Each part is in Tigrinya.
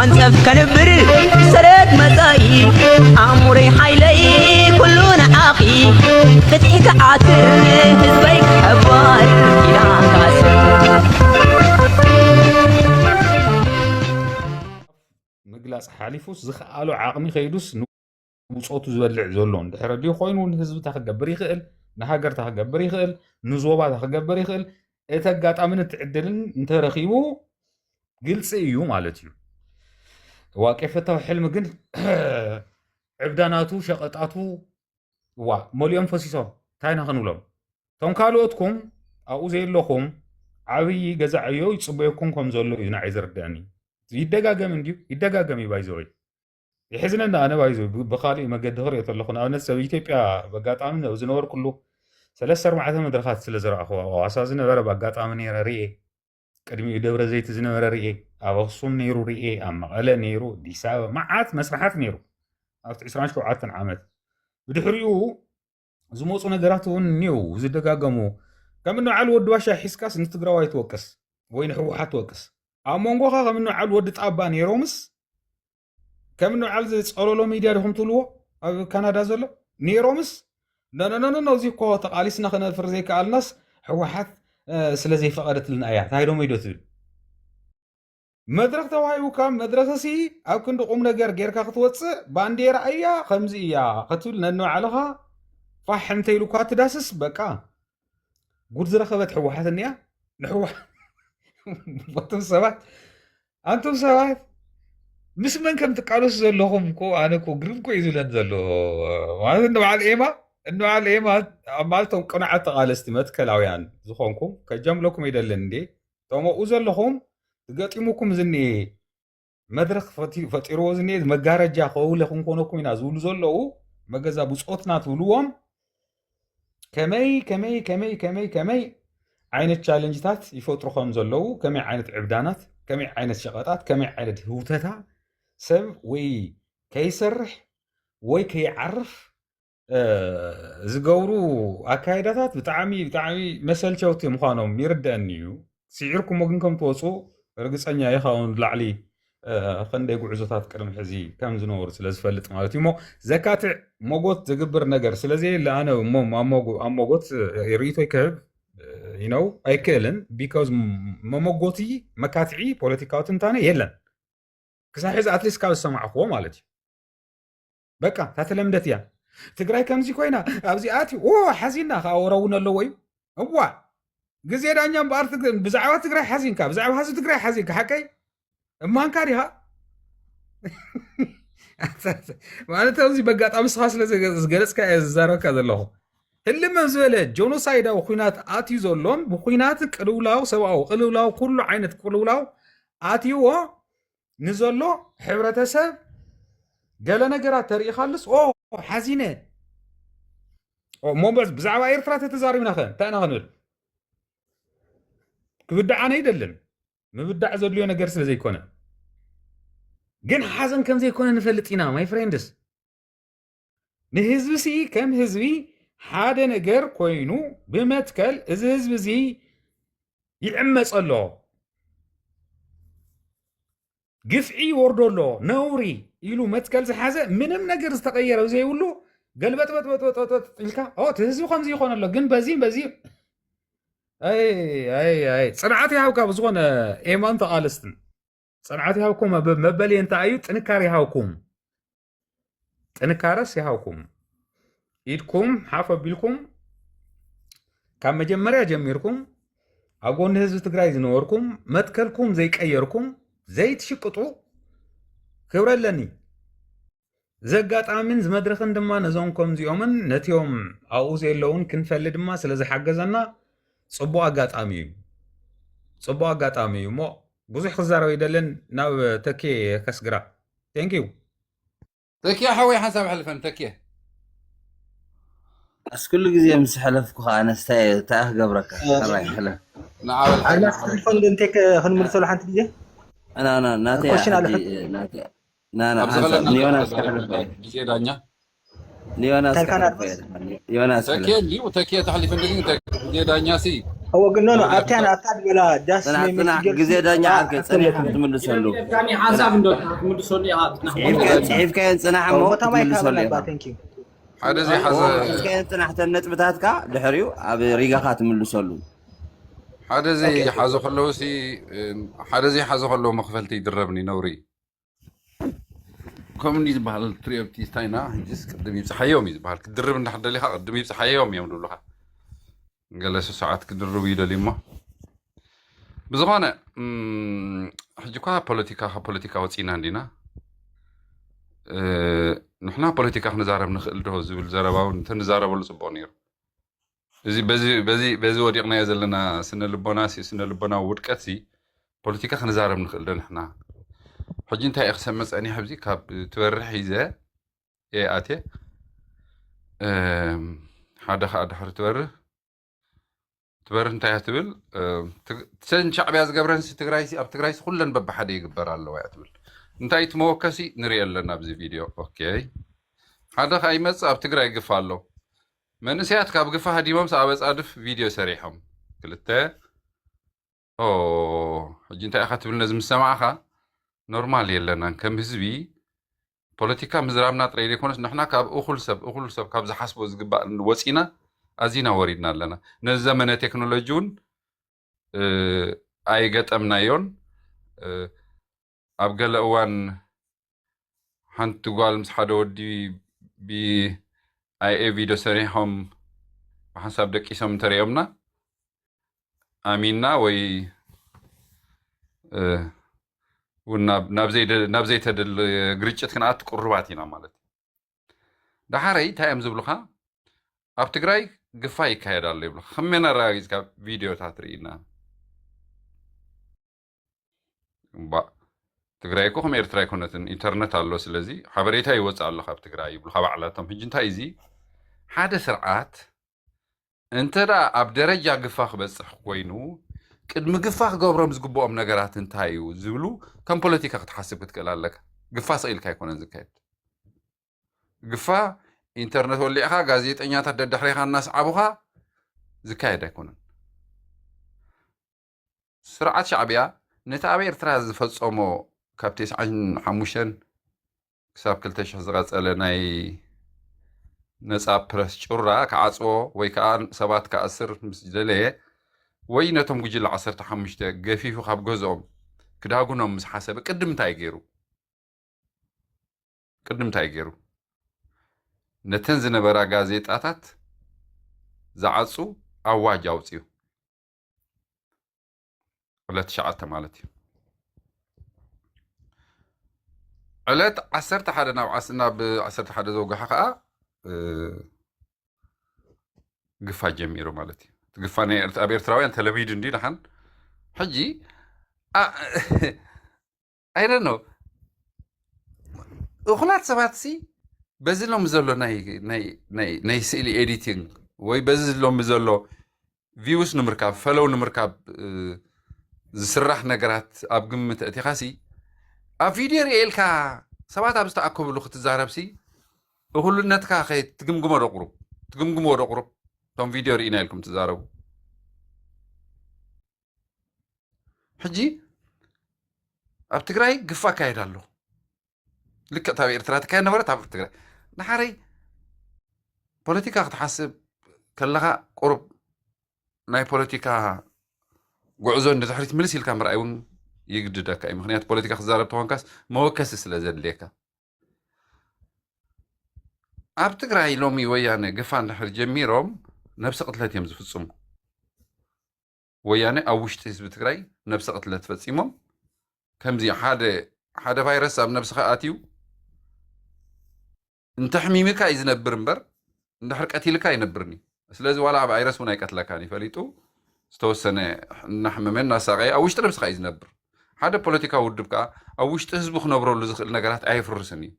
ከንብር ሰረት መጻኢ ኣእምሮይ ሓይለይ ኩሉ ንዓኺ ፍትሒ ክዓትር ህዝበይ ክሕባር ኢላ ካስር ምግላፅ ሓሊፉስ ዝኸኣሎ ዓቕሚ ከይዱስ ንብፆቱ ዝበልዕ ዘሎ እንድሕር ድዩ ኮይኑ ንህዝብታ ክገብር ይኽእል፣ ንሃገርታ ክገብር ይኽእል፣ ንዞባታ ክገብር ይኽእል። እቲ ኣጋጣምን እቲ ዕድልን እንተረኺቡ ግልፂ እዩ ማለት እዩ። ዋቄ ፈታዊ ሕልሚ ግን ዕብዳናቱ ሸቐጣቱ ዋ መሊኦም ፈሲሶም እንታይ ኢና ክንብሎም? እቶም ካልኦትኩም ኣብኡ ዘየለኹም ዓብዪ ገዛ ዕዮ ይፅበየኩም ከም ዘሎ እዩ ንዓይ ዝርድአኒ። ይደጋገም እንድዩ ይደጋገም እዩ ባይዘወይ ይሕዝነና ኣነ ባይዞ ብካሊእ መገዲ ክሪኦ ተለኹ ንኣብነት ሰብ ኢትዮጵያ በጋጣሚ ዝነበርኩሉ ሰለስተ ኣርባዕተ መድረኻት ስለ ዝረኣኹ ኣዋሳ ዝነበረ በጋጣሚ ነረ ርኤ ቅድሚኡ ደብረ ዘይት ዝነበረ ርኤ ኣብ ኣክሱም ነይሩ ርኤ ኣብ መቐለ ነይሩ ኣዲስ ኣበባ መዓት መስርሓት ነይሩ ኣብቲ ዕስራን ሸውዓተን ዓመት ብድሕሪኡ ዝመፁ ነገራት እውን እኒው ዝደጋገሙ ከም እንበዓል ወዲ ባሻ ሒዝካስ ንትግራዋይ ትወቅስ ወይ ንሕወሓት ትወቅስ ኣብ መንጎኻ ከም እንበዓል ወዲ ጣባ ነይሮምስ ከም ንበዓል ዝፀለሎ ሚድያ ዲኹም ትብልዎ ኣብ ካናዳ ዘሎ ነይሮምስ ነነነነ እዚ እኮ ተቃሊስና ክነፍር ዘይከኣልናስ ህወሓት ስለ ዘይፈቀደትልና እያ እንታይ ዶ መይዶ ትብል መድረክ ተዋሂቡካ መድረክሲ ኣብ ክንዲ ቁም ነገር ጌርካ ክትወፅእ ባንዴራ እያ ከምዚ እያ ክትብል ነንባዕልኻ ፋሕ እንተይሉካ ትዳስስ በቃ ጉድ ዝረኸበት ህወሓት እኒኣ ንህወሓት ኣንቱም ሰባት ኣንቱም ሰባት ምስ መን ከም ትቃለሱ ዘለኹም እኮ ኣነ እኮ ግርም እኮ እዩ ዝብለን ዘሎ ማለት እንበዓል ኤማ እንበዓል ኤማ ኣብ ማለቶም ቅኑዓት ተቃለስቲ መትከላውያን ዝኾንኩም ከጃምለኩም ኣይደልን እንዴ እቶም ኣብኡ ዘለኹም ትገጢሙኩም ዝኒኤ መድረኽ ፈጢርዎ ዝኒኤ መጋረጃ ከውለ ክንኮነኩም ኢና ዝብሉ ዘለዉ መገዛ ብፆትና ትብልዎም ከመይ ከመይ ከመይ ከመይ ከመይ ዓይነት ቻለንጅታት ይፈጥሩ ከም ዘለዉ ከመይ ዓይነት ዕብዳናት ከመይ ዓይነት ሸቐጣት ከመይ ዓይነት ህውተታ ሰብ ወይ ከይሰርሕ ወይ ከይዓርፍ ዝገብሩ ኣካይዳታት ብጣዕሚ ብጣዕሚ መሰልቸውቲ ምዃኖም ይርደአኒ እዩ። ስዒርኩሞ ግን ከም ትወፁ ርግፀኛ እየ። ካብኡ ንላዕሊ ክንደይ ጉዕዞታት ቅድሚ ሕዚ ከም ዝነበሩ ስለ ዝፈልጥ ማለት እዩ። እሞ ዘካትዕ ሞጎት ዝግብር ነገር ስለ ዘየለ ኣነ እሞ ኣብ ሞጎት ርእይቶይ ክህብ you know ኣይክእልን። ቢካዝ መመጎቲ መካትዒ ፖለቲካዊ ትንታነ የለን ክሳብ ሕዚ ኣትሊስት ካብ ዝሰማዕክዎ ማለት እዩ። በቃ እታ ተለምደት እያ። ትግራይ ከምዚ ኮይና ኣብዚ ኣትዩ ኦ ሓዚና ከዓ ወረ እውን ኣለዎ እዩ። እዋ ግዜ ዳኛ እምበኣር ትግ- ብዛዕባ ትግራይ ሓዚንካ ብዛዕባ ህዝቢ ትግራይ ሓዚንካ ሓቀይ እማንካ ዲኻ? ማለት ኣብዚ በጋጣሚ ስኻ ስለ ዝገ- ዝገለፅካ እየ ዝዛረብካ ዘለኹ። ህልም ዝበለ ጆኖሳይዳዊ ኩናት ኣትዩ ዘሎን ብኩናትን ቅልውላው ሰብኣዊ ቅልውላው ኩሉ ዓይነት ቅልውላው ኣትይዎ ንዘሎ ሕብረተሰብ ገለ ነገራት ተሪኢኻሉስ ኦ ሓዚነ ኦ፣ እሞ በ- ብዛዕባ ኤርትራ ተተዛሪብና ኸ እንታይ ኢና ክንብል? ክብዳዕ ኣነ ይደልን ምብዳዕ ዘድልዮ ነገር ስለ ዘይኮነ ግን ሓዘን ከም ዘይኮነ ንፈልጥ ኢና my friends። ንህዝቢ ሲ ከም ህዝቢ ሓደ ነገር ኮይኑ ብመትከል እዚ ህዝቢ እዚ ይዕመፅ ኣሎ ግፍዒ ይወርዶ ኣሎ ነውሪ ኢሉ መትከል ዝሓዘ ምንም ነገር ዝተቀየረ ዘይብሉ ገልበጥበጥበጥበጥ ኢልካ እቲ ህዝቢ ከምዚ ይኮነ ኣሎ ግን በዚ በዚ ኣይ ኣይ ኣይ ፅንዓት ይሃብካ ብዝኮነ ኤማን ተቃለስትን ፅንዓት ይሃብኩም መበሊ እንታይ እዩ ጥንካሬ ይሃብኩም ጥንካረስ ይሃብኩም ኢድኩም ሓፍ ኣቢልኩም ካብ መጀመርያ ጀሚርኩም ኣብ ጎኒ ህዝቢ ትግራይ ዝነበርኩም መትከልኩም ዘይቀየርኩም ዘይትሽቅጡ ክብረ ኣለኒ እዚ ኣጋጣሚን ዝመድረኽን ድማ ነዞም ከምዚኦምን ነቲዮም ኣብኡ ዘለውን ክንፈሊ ድማ ስለ ዝሓገዘና ፅቡቅ ኣጋጣሚ እዩ ፅቡቅ ኣጋጣሚ እዩ እሞ ብዙሕ ክዛረብ ይደልን ናብ ተኬ ከስግራ thank you ተኪያ ሓወይ ሓንሳብ ሕልፈን ተኪየ ኣስ ኩሉ ግዜ ምስ ሕለፍኩ ከዓ ኣነስታይ እንታይ ክገብረካ ራይ ሕለፍ ንዓበል ኣላ ቴሌፎን ግን ቴክ ክንምልሰሉ ሓንቲ ግዜ ናና ናተይ ኮሽን ኣለ ናና ሓንሳብ ንዮናስ ክሕልፍ ግዜ ዳኛ ንዮናስ ታይካና ክሕልፍ ዮናስ ተኪየ እንዲሁ ተኪየ ተሕሊፍ እንድን ግዜ ዳኛ ሲ ወግኖ ነው ኣብቲያን ኣታ ዝበላ ዳስ ጽናሕ ጽናሕ፣ ግዜ ዳኛ ዓርከ፣ ጽኒሕ ክትምልሰሉ። ዳኒ ሓሳብ እንዶ ክትምልሰሉ ኢኻ። ጽናሕ ጽሒፍካየን ጽናሕ እሞ ክትምልሰሉ ኢኻ። ሓደ ዘይሓዘ ጽናሕ ተን ነጥብታትካ ድሕሪኡ ኣብ ሪጋኻ ትምልሰሉ። ሓደ ዘይሓዘ ከለውሲ ሓደ ዘይሓዘ ከለዉ መኽፈልቲ ይድረብኒ ነውሪ። ከምኒ ዝበሃል ትሪኦ ብቲ ስታይና ሕጅስ ቅድም ይብፅሓዮም እዩ ዝበሃል። ክድርብ እንዳሕደሊኻ ቅድም ይብፅሓዮም እዮም ዝብሉኻ። ገለ ሰዓት ክድርቡ ይደልዩ እሞ ብዝኾነ ሕጂ እኳ ፖለቲካ ካብ ፖለቲካ ወፂና እንዲና። ንሕና ፖለቲካ ክንዛረብ ንኽእል ዶ ዝብል ዘረባ እውን እንተንዛረበሉ ፅቡቅ ነይሩ። እዚ በዚ በዚ በዚ ወዲቕናዮ ዘለና ስነ ልቦና ሲ ስነ ልቦናዊ ውድቀት ሲ ፖለቲካ ክንዛረብ ንኽእል ዶ ንሕና? ሕጂ እንታይ እየ ክሰምዕ ጸኒሐ ኣብዚ ካብ ትበርህ ሒዘ እየ ኣትየ። እም፣ ሓደ ኸኣ ድሕሪ ትበርህ ትበርህ እንታይ እያ ትብል? እም፣ ትግ- ሰን ሻዕብያ ዝገብረን ሲ ትግራይ ሲ ኣብ ትግራይ ሲ ኩለን በብሓደ ይግበር ኣለዋ እያ ትብል። እንታይ እቲ መወከሲ ንሪኦ ኣለና ኣብዚ ቪድዮ። ኦኬ፣ ሓደ ኸኣ ይመጽእ ኣብ ትግራይ ግፋ ኣሎ። መንእሰያት ካብ ግፋ ሃዲሞም ኣብ ኣጻድፍ ቪድዮ ሰሪሖም። ክልተ ኦ ሕጂ እንታይ ኢኻ ትብል ነዚ ምስ ሰማዕኻ? ኖርማል የለናን ከም ህዝቢ። ፖለቲካ ምዝራብና ጥራይ ዘይኮነስ ንሕና ካብ እኹል ሰብ እኹል ሰብ ካብ ዝሓስቦ ዝግባእ ወፂና ኣዚና ወሪድና ኣለና። ነዚ ዘመነ ቴክኖሎጂ እውን እ፣ ኣይገጠምናዮን። እ፣ ኣብ ገለ እዋን ሓንቲ ጓል ምስ ሓደ ወዲ ብኣይኤ ቪድዮ ሰሪሖም ብሓንሳብ ደቂሶም እንተሪኦምና ኣሚንና ወይ እ፣ እውን ናብ- ናብ ዘይደ- ናብ ዘይተደለ ግርጭት ክንኣት ቅሩባት ኢና ማለት እዩ። ዳሓረይ እንታይ እዮም ዝብሉኻ? ኣብ ትግራይ ግፋ ይካየድ ኣሎ ይብሉኻ። ከመይ ኣረጋጊፅካ ቪድዮታት ርኢና? እምባእ ትግራይ እኮ ከም ኤርትራ ኣይኮነትን፣ ኢንተርነት ኣሎ። ስለዚ ሓበሬታ ይወፅእ ኣሎ ካብ ትግራይ ይብሉኻ ባዕላቶም። ሕጂ እንታይ እዚ ሓደ ስርዓት እንተ ደኣ ኣብ ደረጃ ግፋ ክበፅሕ ኮይኑ ቅድሚ ግፋ ክገብሮም ዝግብኦም ነገራት እንታይ እዩ ዝብሉ ከም ፖለቲካ ክትሓስብ ክትክእል ኣለካ። ግፋ ስቕ ኢልካ ኣይኮነን ዝካየድ። ግፋ ኢንተርነት ወሊዕኻ ጋዜጠኛታት ደድሕሬኻ እናስዓቡኻ ዝካየድ ኣይኮነን። ስርዓት ሻዕብያ ነቲ ኣብ ኤርትራ ዝፈጸሞ ካብ ተስዓን ሓሙሽተን ክሳብ ክልተ ሽሕ ዝቐጸለ ናይ ነጻ ፕረስ ጩራ ክዓጽዎ ወይ ከዓ ሰባት ክኣስር ምስ ደለየ ወይ ነቶም ጉጅለ ዓሰርተ ሓሙሽተ ገፊፉ ካብ ገዝኦም ክዳጉኖም ምስ ሓሰበ ቅድም እንታይ ገይሩ? ቅድም እንታይ ገይሩ? ነተን ዝነበራ ጋዜጣታት ዝዓጹ ኣዋጅ ኣውጺኡ። ዕለት ትሽዓተ ማለት እዩ። ዕለት ዓሰርተ ሓደ ናብ ዓስ- ናብ ዓሰርተ ሓደ ዘውግሐ ከዓ እ፣ ግፋ ጀሚሩ ማለት እዩ። እቲ ግፋ ናይ ኤርት- ኣብ ኤርትራውያን ተለሚዱ እንዲ ደሓን ሕጂ ኣ- I don't know። እኹላት ሰባት ሲ በዚ ሎሚ ዘሎ ናይ ናይ ናይ ናይ ስእሊ ኤዲቲንግ ወይ በዚ ሎሚ ዘሎ ቪውስ ንምርካብ ፈለው ንምርካብ እ፣ ዝስራሕ ነገራት ኣብ ግምት ኣእቲኻ ሲ ኣብ ቪድዮ ርኤልካ ሰባት ኣብ ዝተኣከብሉ ክትዛረብ ሲ እኹልነትካ ከ ትግምግሞ ዶ ቁሩብ ትግምግሞ ዶ ቁሩብ እቶም ቪድዮ ርኢና ኢልኩም ትዛረቡ። ሕጂ ኣብ ትግራይ ግፋ ኣካየድ ኣሎ። ልክዕ ኣብ ኤርትራ ትካየድ ነበረት ኣብ ትግራይ ንሓረይ ፖለቲካ ክትሓስብ ከለኻ ቁሩብ ናይ ፖለቲካ ጉዕዞ ንድሕሪት ምልስ ኢልካ ምርኣይ እውን ይግድደካ እዩ። ምክንያቱ ፖለቲካ ክዛረብ ተኾንካስ መወከሲ ስለ ዘድልየካ። ኣብ ትግራይ ሎሚ ወያነ ግፋ እንድሕር ጀሚሮም ነብሲ ቅትለት እዮም ዝፍፅሙ። ወያነ ኣብ ውሽጢ ህዝቢ ትግራይ ነብሲ ቅትለት ፈፂሞም ከምዚ ሓደ ሓደ ቫይረስ ኣብ ነብስኻ ኣትዩ እንተሕሚምካ እዩ ዝነብር እምበር እንድሕር ቀቲልካ ኣይነብርን እዩ። ስለዚ ዋላ ኣብ ኣይረስ እውን ኣይቀትለካን እዩ ፈሊጡ ዝተወሰነ እናሕመመ እናሳቀየ ኣብ ውሽጢ ነብስኻ እዩ ዝነብር። ሓደ ፖለቲካዊ ውድብ ከዓ ኣብ ውሽጢ ህዝቡ ክነብረሉ ዝኽእል ነገራት ኣየፍርስን እዩ።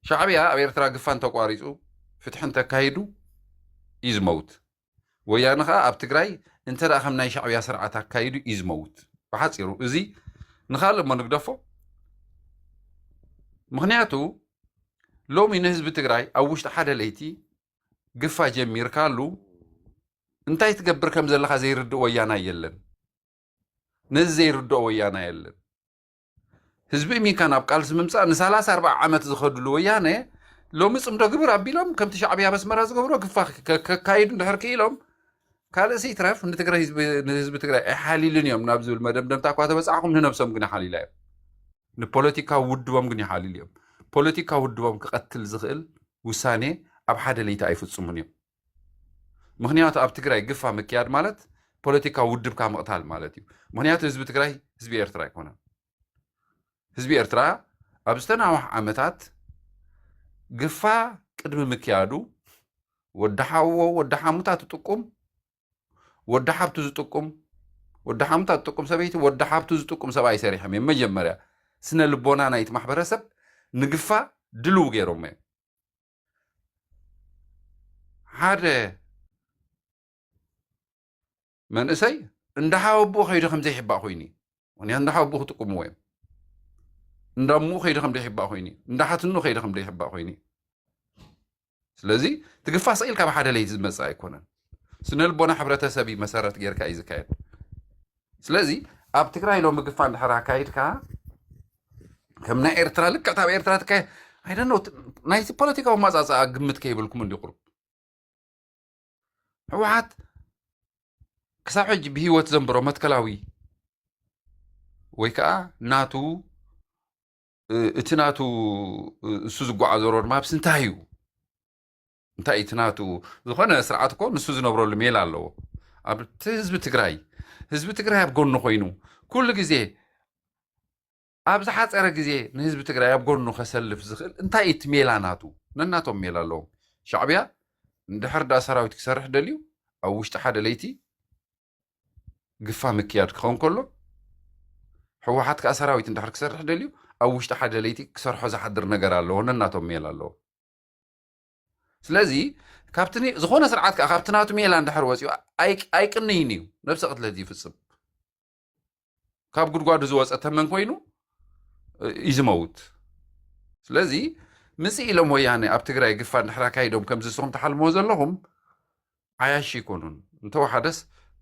ሻዕብያ ኣብ ኤርትራ ግፋ እንተቋሪፁ ፍትሒ እንተካይዱ እዩ ዝመውት። ወያነ ከዓ ኣብ ትግራይ እንተ ደኣ ከም ናይ ሻዕብያ ስርዓት ኣካይዱ እዩ ዝመውት። ብሓፂሩ እዚ ንኻልእ እሞ ንግደፎ። ምክንያቱ ሎሚ ንህዝቢ ትግራይ ኣብ ውሽጢ ሓደ ለይቲ ግፋ ጀሚርካሉ እንታይ ትገብር ከም ዘለኻ ዘይርድእ ወያናይ የለን። ነዚ ዘይርድኦ ወያናይ የለን። ህዝቢ እሚንካ ናብ ቃልሲ ምምፃእ ንሳላሳ ኣርባዓ ዓመት ዝኸድሉ ወያነ ሎሚ ፅምዶ ግብር ኣቢሎም ከምቲ ሻዕብያ በስመራ ዝገብሮ ግፋ ከ- ከካይዱ እንድሕር ክኢሎም ካልእሲ ይትረፍ ንትግራይ ህዝቢ ንህዝቢ ትግራይ ኣይሓሊሉን እዮም ናብ ዝብል መደምደምታ እኳ ተበፃዕኹም ንነብሶም ግን ይሓሊላ እዮም። ንፖለቲካዊ ውድቦም ግን ይሓሊሉ እዮም። ፖለቲካዊ ውድቦም ክቐትል ዝኽእል ውሳኔ ኣብ ሓደ ለይቲ ኣይፍፅሙን እዮም። ምኽንያቱ ኣብ ትግራይ ግፋ ምክያድ ማለት ፖለቲካዊ ውድብካ ምቕታል ማለት እዩ። ምኽንያቱ ህዝቢ ትግራይ ህዝቢ ኤርትራ ኣይኮነን። ህዝቢ ኤርትራ ኣብ ዝተናውሕ ዓመታት ግፋ ቅድሚ ምክያዱ ወዲ ሓዎ ወዲ ሓሙታ ትጥቁም ወዲ ሓብቱ ዝጥቁም ወዲ ሓሙታ ትጥቁም ሰበይቲ ወዲ ሓብቱ ዝጥቁም ሰብኣይ ሰሪሖም እዮም። መጀመርያ ስነ ልቦና ናይቲ ማሕበረሰብ ንግፋ ድልው ገይሮም እዮም። ሓደ መንእሰይ እንዳ ሓወቦ ከይዱ ከም ዘይሕባእ ኮይኑ እዩ። ምክንያቱ እንዳ ሓወቦ ክጥቁምዎ እዮም። እንዳ እምኡ ከይዱ ከም ዘይሕባእ ኮይኑ እዩ። እንዳ ሓትኑ ከይዱ ከም ዘይሕባእ ኮይኑ እዩ። ስለዚ ትግፋ ስቕ ኢልካ ብሓደ ለይቲ ዝመፅእ ኣይኮነን። ስነ ልቦና ሕብረተሰብ እዩ መሰረት ጌርካ እዩ ዝካየድ። ስለዚ ኣብ ትግራይ ሎሚ ግፋ እንድሕር ኣካይድካ ከም ናይ ኤርትራ ልክዕታ ኣብ ኤርትራ ትካየድ ኣይደኖ ናይቲ ፖለቲካዊ ማፃፃኣ ግምት ከይብልኩም እንዲ ቁሩብ ህወሓት ክሳብ ሕጂ ብህይወት ዘንብሮ መትከላዊ ወይ ከዓ ናቱ እቲ ናቱ እሱ ዝጓዓዞ ሮድማፕስ እንታይ እዩ እንታይ እቲ ናቱ ዝኾነ ስርዓት እኮ ንሱ ዝነብረሉ ሜላ ኣለዎ ኣብቲ ህዝቢ ትግራይ ህዝቢ ትግራይ ኣብ ጎኑ ኮይኑ ኩሉ ግዜ ኣብ ዝሓፀረ ግዜ ንህዝቢ ትግራይ ኣብ ጎኑ ከሰልፍ ዝኽእል እንታይ እቲ ሜላ ናቱ ነናቶም ሜላ ኣለዎም ሻዕብያ እንድሕር ዳ ሰራዊት ክሰርሕ ደልዩ ኣብ ውሽጢ ሓደ ለይቲ ግፋ ምክያድ ክኸውን ከሎ ህወሓት ከዓ ሰራዊት እንድሕር ክሰርሕ ደልዩ ኣብ ውሽጢ ሓደ ለይቲ ክሰርሖ ዝሓድር ነገር ኣለዎ ነናቶም ሜላ ኣለዎ ስለዚ ካብቲ ዝኾነ ስርዓት ከዓ ካብቲ ናቱ ሜላ እንድሕር ወፂኡ ኣይቅንይን እዩ ነብሰ ቅትለት ይፍፅም ካብ ጉድጓዱ ዝወፀ ተመን ኮይኑ እዩ ዝመውት ስለዚ ምፅእ ኢሎም ወያነ ኣብ ትግራይ ግፋ እንድሕር ኣካይዶም ከምዚ ንስኹም ትሓልምዎ ዘለኹም ዓያሺ ኣይኮኑን እንተወሓደስ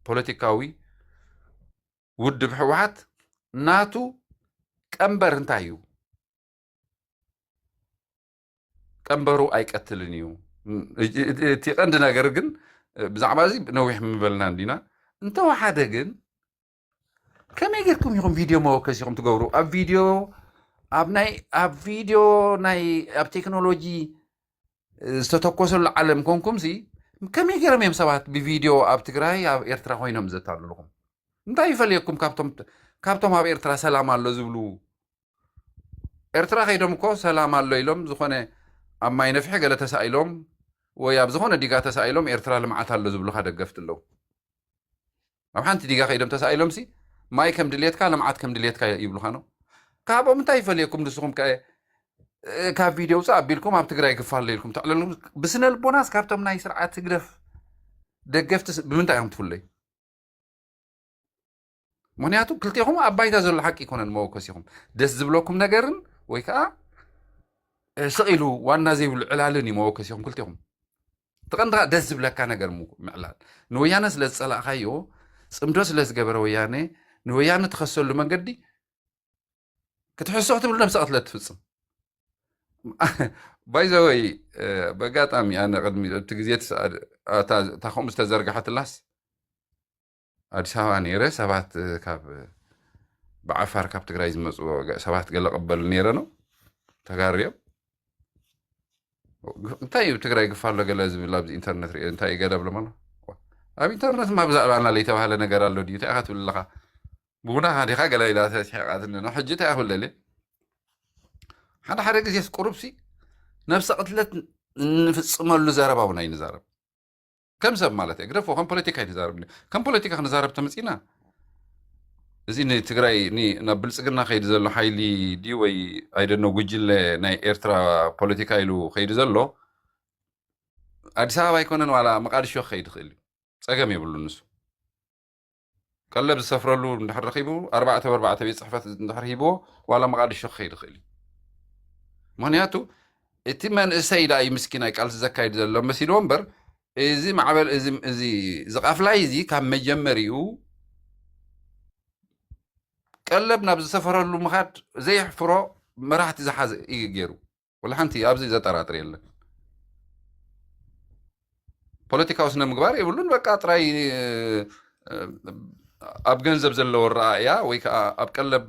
ፖለቲካዊ ውድብ ህወሓት ናቱ ቀንበር እንታይ እዩ ቀንበሩ ኣይቀትልን እዩ እቲ ቀንዲ ነገር ግን ብዛዕባ እዚ ነዊሕ ምበልና እንዲና እንተወሓደ ግን ከመይ ጌርኩም ኢኹም ቪድዮ መወከሲኹም ትገብሩ ኣብ ቪድዮ ኣብ ናይ ኣብ ቪድዮ ናይ ኣብ ቴክኖሎጂ ዝተተኮሰሉ ዓለም ኮንኩም ሲ ከመይ ገይሮም እዮም ሰባት ብቪድዮ ኣብ ትግራይ ኣብ ኤርትራ ኮይኖም ዘታልልኹም እንታይ ይፈልየኩም ካብቶም ኣብ ኤርትራ ሰላም ኣሎ ዝብሉ ኤርትራ ከይዶም እኮ ሰላም ኣሎ ኢሎም ዝኾነ ኣብ ማይ ነፍሒ ገለ ተሳኢሎም ወይ ኣብ ዝኾነ ዲጋ ተሳኢሎም ኤርትራ ልምዓት ኣሎ ዝብሉካ ደገፍቲ ኣለዉ ኣብ ሓንቲ ዲጋ ከይዶም ተሳኢሎም ሲ ማይ ከም ድልየትካ ልምዓት ከም ድልየትካ ይብሉካ ነው ካብኦም እንታይ ይፈልየኩም ንስኹም ከ ካብ ቪድዮ ውፅእ ኣቢልኩም ኣብ ትግራይ ክፋለ ኢልኩም ተዕለሉ ብስነ ልቦናስ ካብቶም ናይ ስርዓት ህግደፍ ደገፍቲ ብምንታይ እዮም ትፍለዩ ምክንያቱ ክልቴኹም ኣብ ባይታ ዘሎ ሓቂ ይኮነን መወከሲኹም ደስ ዝብለኩም ነገርን ወይ ከዓ ስቕ ኢሉ ዋና ዘይብሉ ዕላልን እዩ መወከሲኹም ክልቴኹም ትቐንድኻ ደስ ዝብለካ ነገር ምዕላል ንወያነ ስለ ዝፀላእካዮ ፅምዶ ስለ ዝገበረ ወያነ ንወያነ ትኸሰሉ መንገዲ ክትሕሶ ክትብል ነብሰ ቅትለት ትፍፅም ባይዘወይ በጋጣሚ ኣነ ቅድሚ እቲ ግዜ እታ ከምኡ ዝተዘርግሐትላስ ኣዲስ ኣበባ ነይረ ሰባት ካብ ብዓፋር ካብ ትግራይ ዝመፁ ሰባት ገለ ቅበል ነይረ ነው ተጋርዮም እንታይ እዩ ትግራይ ግፋ ኣሎ ገለ ዝብል ኣብዚ ኢንተርነት ሪኦ እንታይ ገለ ብሎም ኣሎ ኣብ ኢንተርነት ማ ብዛዕባና ለይተባህለ ነገር ኣሎ ድዩ እንታይ ኢኻ ትብል ኣለኻ ብቡናኻ ዲኻ ገለ ኢላ ተስሒቓትኒ ሕጂ እንታይ ኢኻ ክብል ደልየ ሓደ ሓደ ግዜስ ቁሩብሲ ነብሰ ቅትለት እንፍፅመሉ ዘረባ እውን ኣይንዛረብ ከም ሰብ ማለት እየ ግደፎ ከም ፖለቲካ ይንዛረብ ከም ፖለቲካ ክንዛረብ ተመፂና እዚ ንትግራይ ናብ ብልፅግና ከይዲ ዘሎ ሓይሊ ድዩ ወይ ኣይደኖ ጉጅለ ናይ ኤርትራ ፖለቲካ ኢሉ ከይዲ ዘሎ ኣዲስ ኣበባ ኣይኮነን ዋላ መቃድሾ ክኸይድ ይኽእል እዩ ፀገም የብሉ ንሱ ቀለብ ዝሰፍረሉ እንድሕር ረኺቡ ኣርባዕተ ብኣርባዕተ ቤት ፅሕፈት እንድሕር ሂብዎ ዋላ መቃድሾ ክኸይድ ይኽእል እዩ ምክንያቱ እቲ መንእሰይ ዳ እዩ ምስኪናይ ቃልሲ ዘካይድ ዘሎ መሲልዎ እምበር እዚ ማዕበል እዚ እዚ ዝቃፍላይ እዚ ካብ መጀመሪኡ ቀለብ ናብ ዝሰፈረሉ ምኻድ ዘየሕፍሮ መራሕቲ ዝሓዘ እዩ ገይሩ። ወላ ሓንቲ ኣብዚ ዘጠራጥር የለን። ፖለቲካዊ ስነ ምግባር የብሉን። በቃ ጥራይ ኣብ ገንዘብ ዘለዎ ረኣያ ወይ ከዓ ኣብ ቀለብ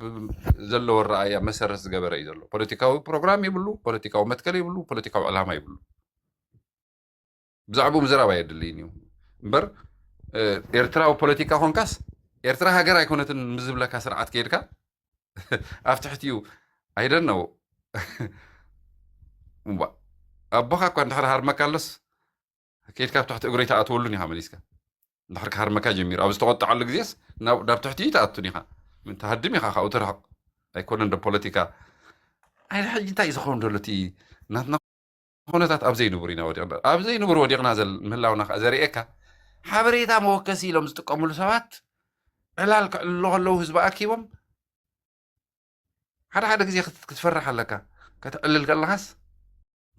ዘለዎ ረኣያ መሰረት ዝገበረ እዩ ዘሎ። ፖለቲካዊ ፕሮግራም ይብሉ፣ ፖለቲካዊ መትከል ይብሉ፣ ፖለቲካዊ ዕላማ ይብሉ። ብዛዕባኡ ምዝራብ ኣየድልይን እዩ እምበር፣ ኤርትራዊ ፖለቲካ ኮንካስ ኤርትራ ሃገር ኣይኮነትን ምዝብለካ ስርዓት ከይድካ ኣብ ትሕቲኡ ኣይደነው እምባ ኣቦኻ እኳ እንድሕር ሃርመካ ኣሎስ ከይድካ ኣብ ትሕቲ እግሮ ይተኣትወሉን ኢኻ መሊስካ። እንድሕር ክሃርመካ ጀሚሩ ኣብ ዝተቆጠዓሉ ግዜስ ናብ ትሕቲ ይተኣቱን ኢኻ። ተሃድም ኢኻ ካብኡ ትርሕቕ። ኣይኮነን ዶ ፖለቲካ? ኣይ ሕጂ እንታይ እዩ ዝኸውን ዘሎ እቲ ናትና ኩነታት? ኣብ ዘይንቡር ኢና ወዲቕና፣ ኣብ ዘይንቡር ወዲቕና ዘል ምህላውና ከኣ ዘርእየካ። ሓበሬታ መወከሲ ኢሎም ዝጥቀምሉ ሰባት ዕላል ክዕልሉ ከለዉ ህዝቢ ኣኪቦም ሓደ ሓደ ግዜ ክትፈርሕ ኣለካ። ከተዕልል ከለኻስ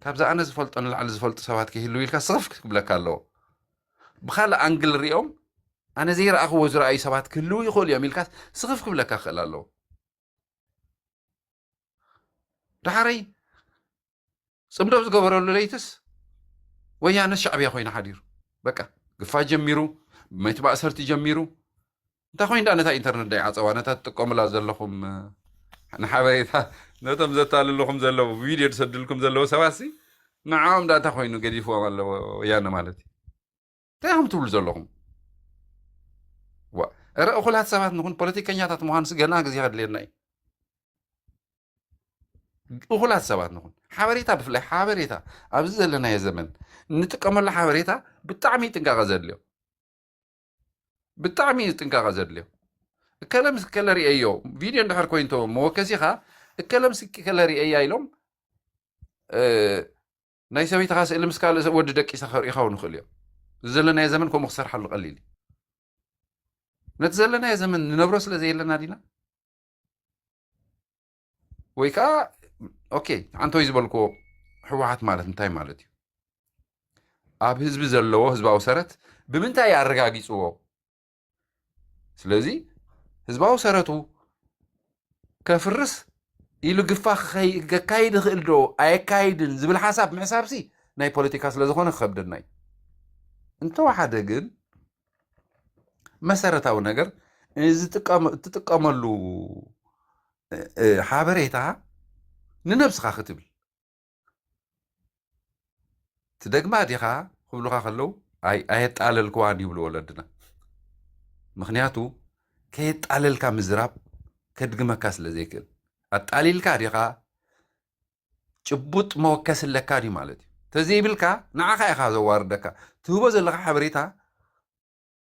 ካብዚ ኣነ ዝፈልጦ ንላዕሊ ዝፈልጡ ሰባት ክህልው ኢልካ ስኽፍ ክብለካ ኣለዎ። ብካልእ ኣንግል ሪኦም ኣነ ዘይረኣኽዎ ዝረኣዩ ሰባት ክህልው ይኽእሉ እዮም ኢልካ ስኽፍ ክብለካ ክኽእል ኣለዎ። ዳሕረይ ጽምዶ ዝገበረሉ ለይትስ ወያነስ ሻዕብያ ኮይና ሓዲሩ በቃ ግፋ ጀሚሩ መት ማእሰርቲ ጀሚሩ እንታይ ኮይኑ ዳ ነታ ኢንተርነት ዳይ ዓጸዋ ነታ ትጥቀሙላ ዘለኹም ንሓበሬታ ነቶም ዘታልልኹም ዘለዉ ቪድዮ ዝሰድልኩም ዘለዉ ሰባት ሲ ንዓኦም ዳ እንታይ ኮይኑ ገዲፍዎም ኣለዎ ወያነ ማለት እዩ። እንታይ ኢኹም ትብሉ ዘለኹም? ዋ እረ እኹላት ሰባት ንኹን ፖለቲከኛታት ምዃንስ ገና ግዜ ከድልየና እዩ። እኹላት ሰባት ንኹን ሓበሬታ ብፍላይ ሓበሬታ ኣብዚ ዘለናዮ ዘመን እንጥቀመሉ ሓበሬታ ብጣዕሚ ጥንቃቐ ዘድልዮ ብጣዕሚ እዩ ጥንቃቐ ዘድልዮ። እከለ ምስ እከለ ርእየዮ ቪድዮ እንድሕር ኮይንቶ መወከሲኻ እከለ ምስ እከለ ርእየያ ኢሎም ናይ ሰበይትኻ ስእሊ ምስ ካልእ ሰብ ወዲ ደቂሳ ከርእዩኻ እውን ይኽእሉ እዮም። እዚ ዘለናዮ ዘመን ከምኡ ክሰርሓሉ ቀሊል እዩ። ነቲ ዘለናዮ ዘመን ንነብሮ ስለ ዘየለና ዲና ወይ ከዓ ኦኬ ዓንቶይ ዝበልክዎ ህወሓት ማለት እንታይ ማለት እዩ? ኣብ ህዝቢ ዘለዎ ህዝባዊ ሰረት ብምንታይ ኣረጋጊፅዎ? ስለዚ ህዝባዊ ሰረቱ ከፍርስ ኢሉ ግፋ ከካይድ ይኽእል ዶ ኣየካይድን ዝብል ሓሳብ ምሕሳብሲ ናይ ፖለቲካ ስለ ዝኾነ ክኸብደና እዩ። እንተወሓደ ግን መሰረታዊ ነገር እትጥቀመሉ ሓበሬታ ንነብስኻ ክትብል ትደግማ ዲኻ ክብሉኻ ከለዉ ኣየጣለልክዋን ይብሉ ወለድና። ምኽንያቱ ከየጣለልካ ምዝራብ ከድግመካ ስለ ዘይክእል ኣጣሊልካ ዲኻ ጭቡጥ መወከሲ ኣለካ ድዩ ማለት እዩ። ተዘይብልካ ንዓኻ ኢኻ ዘዋርደካ። ትህቦ ዘለኻ ሓበሬታ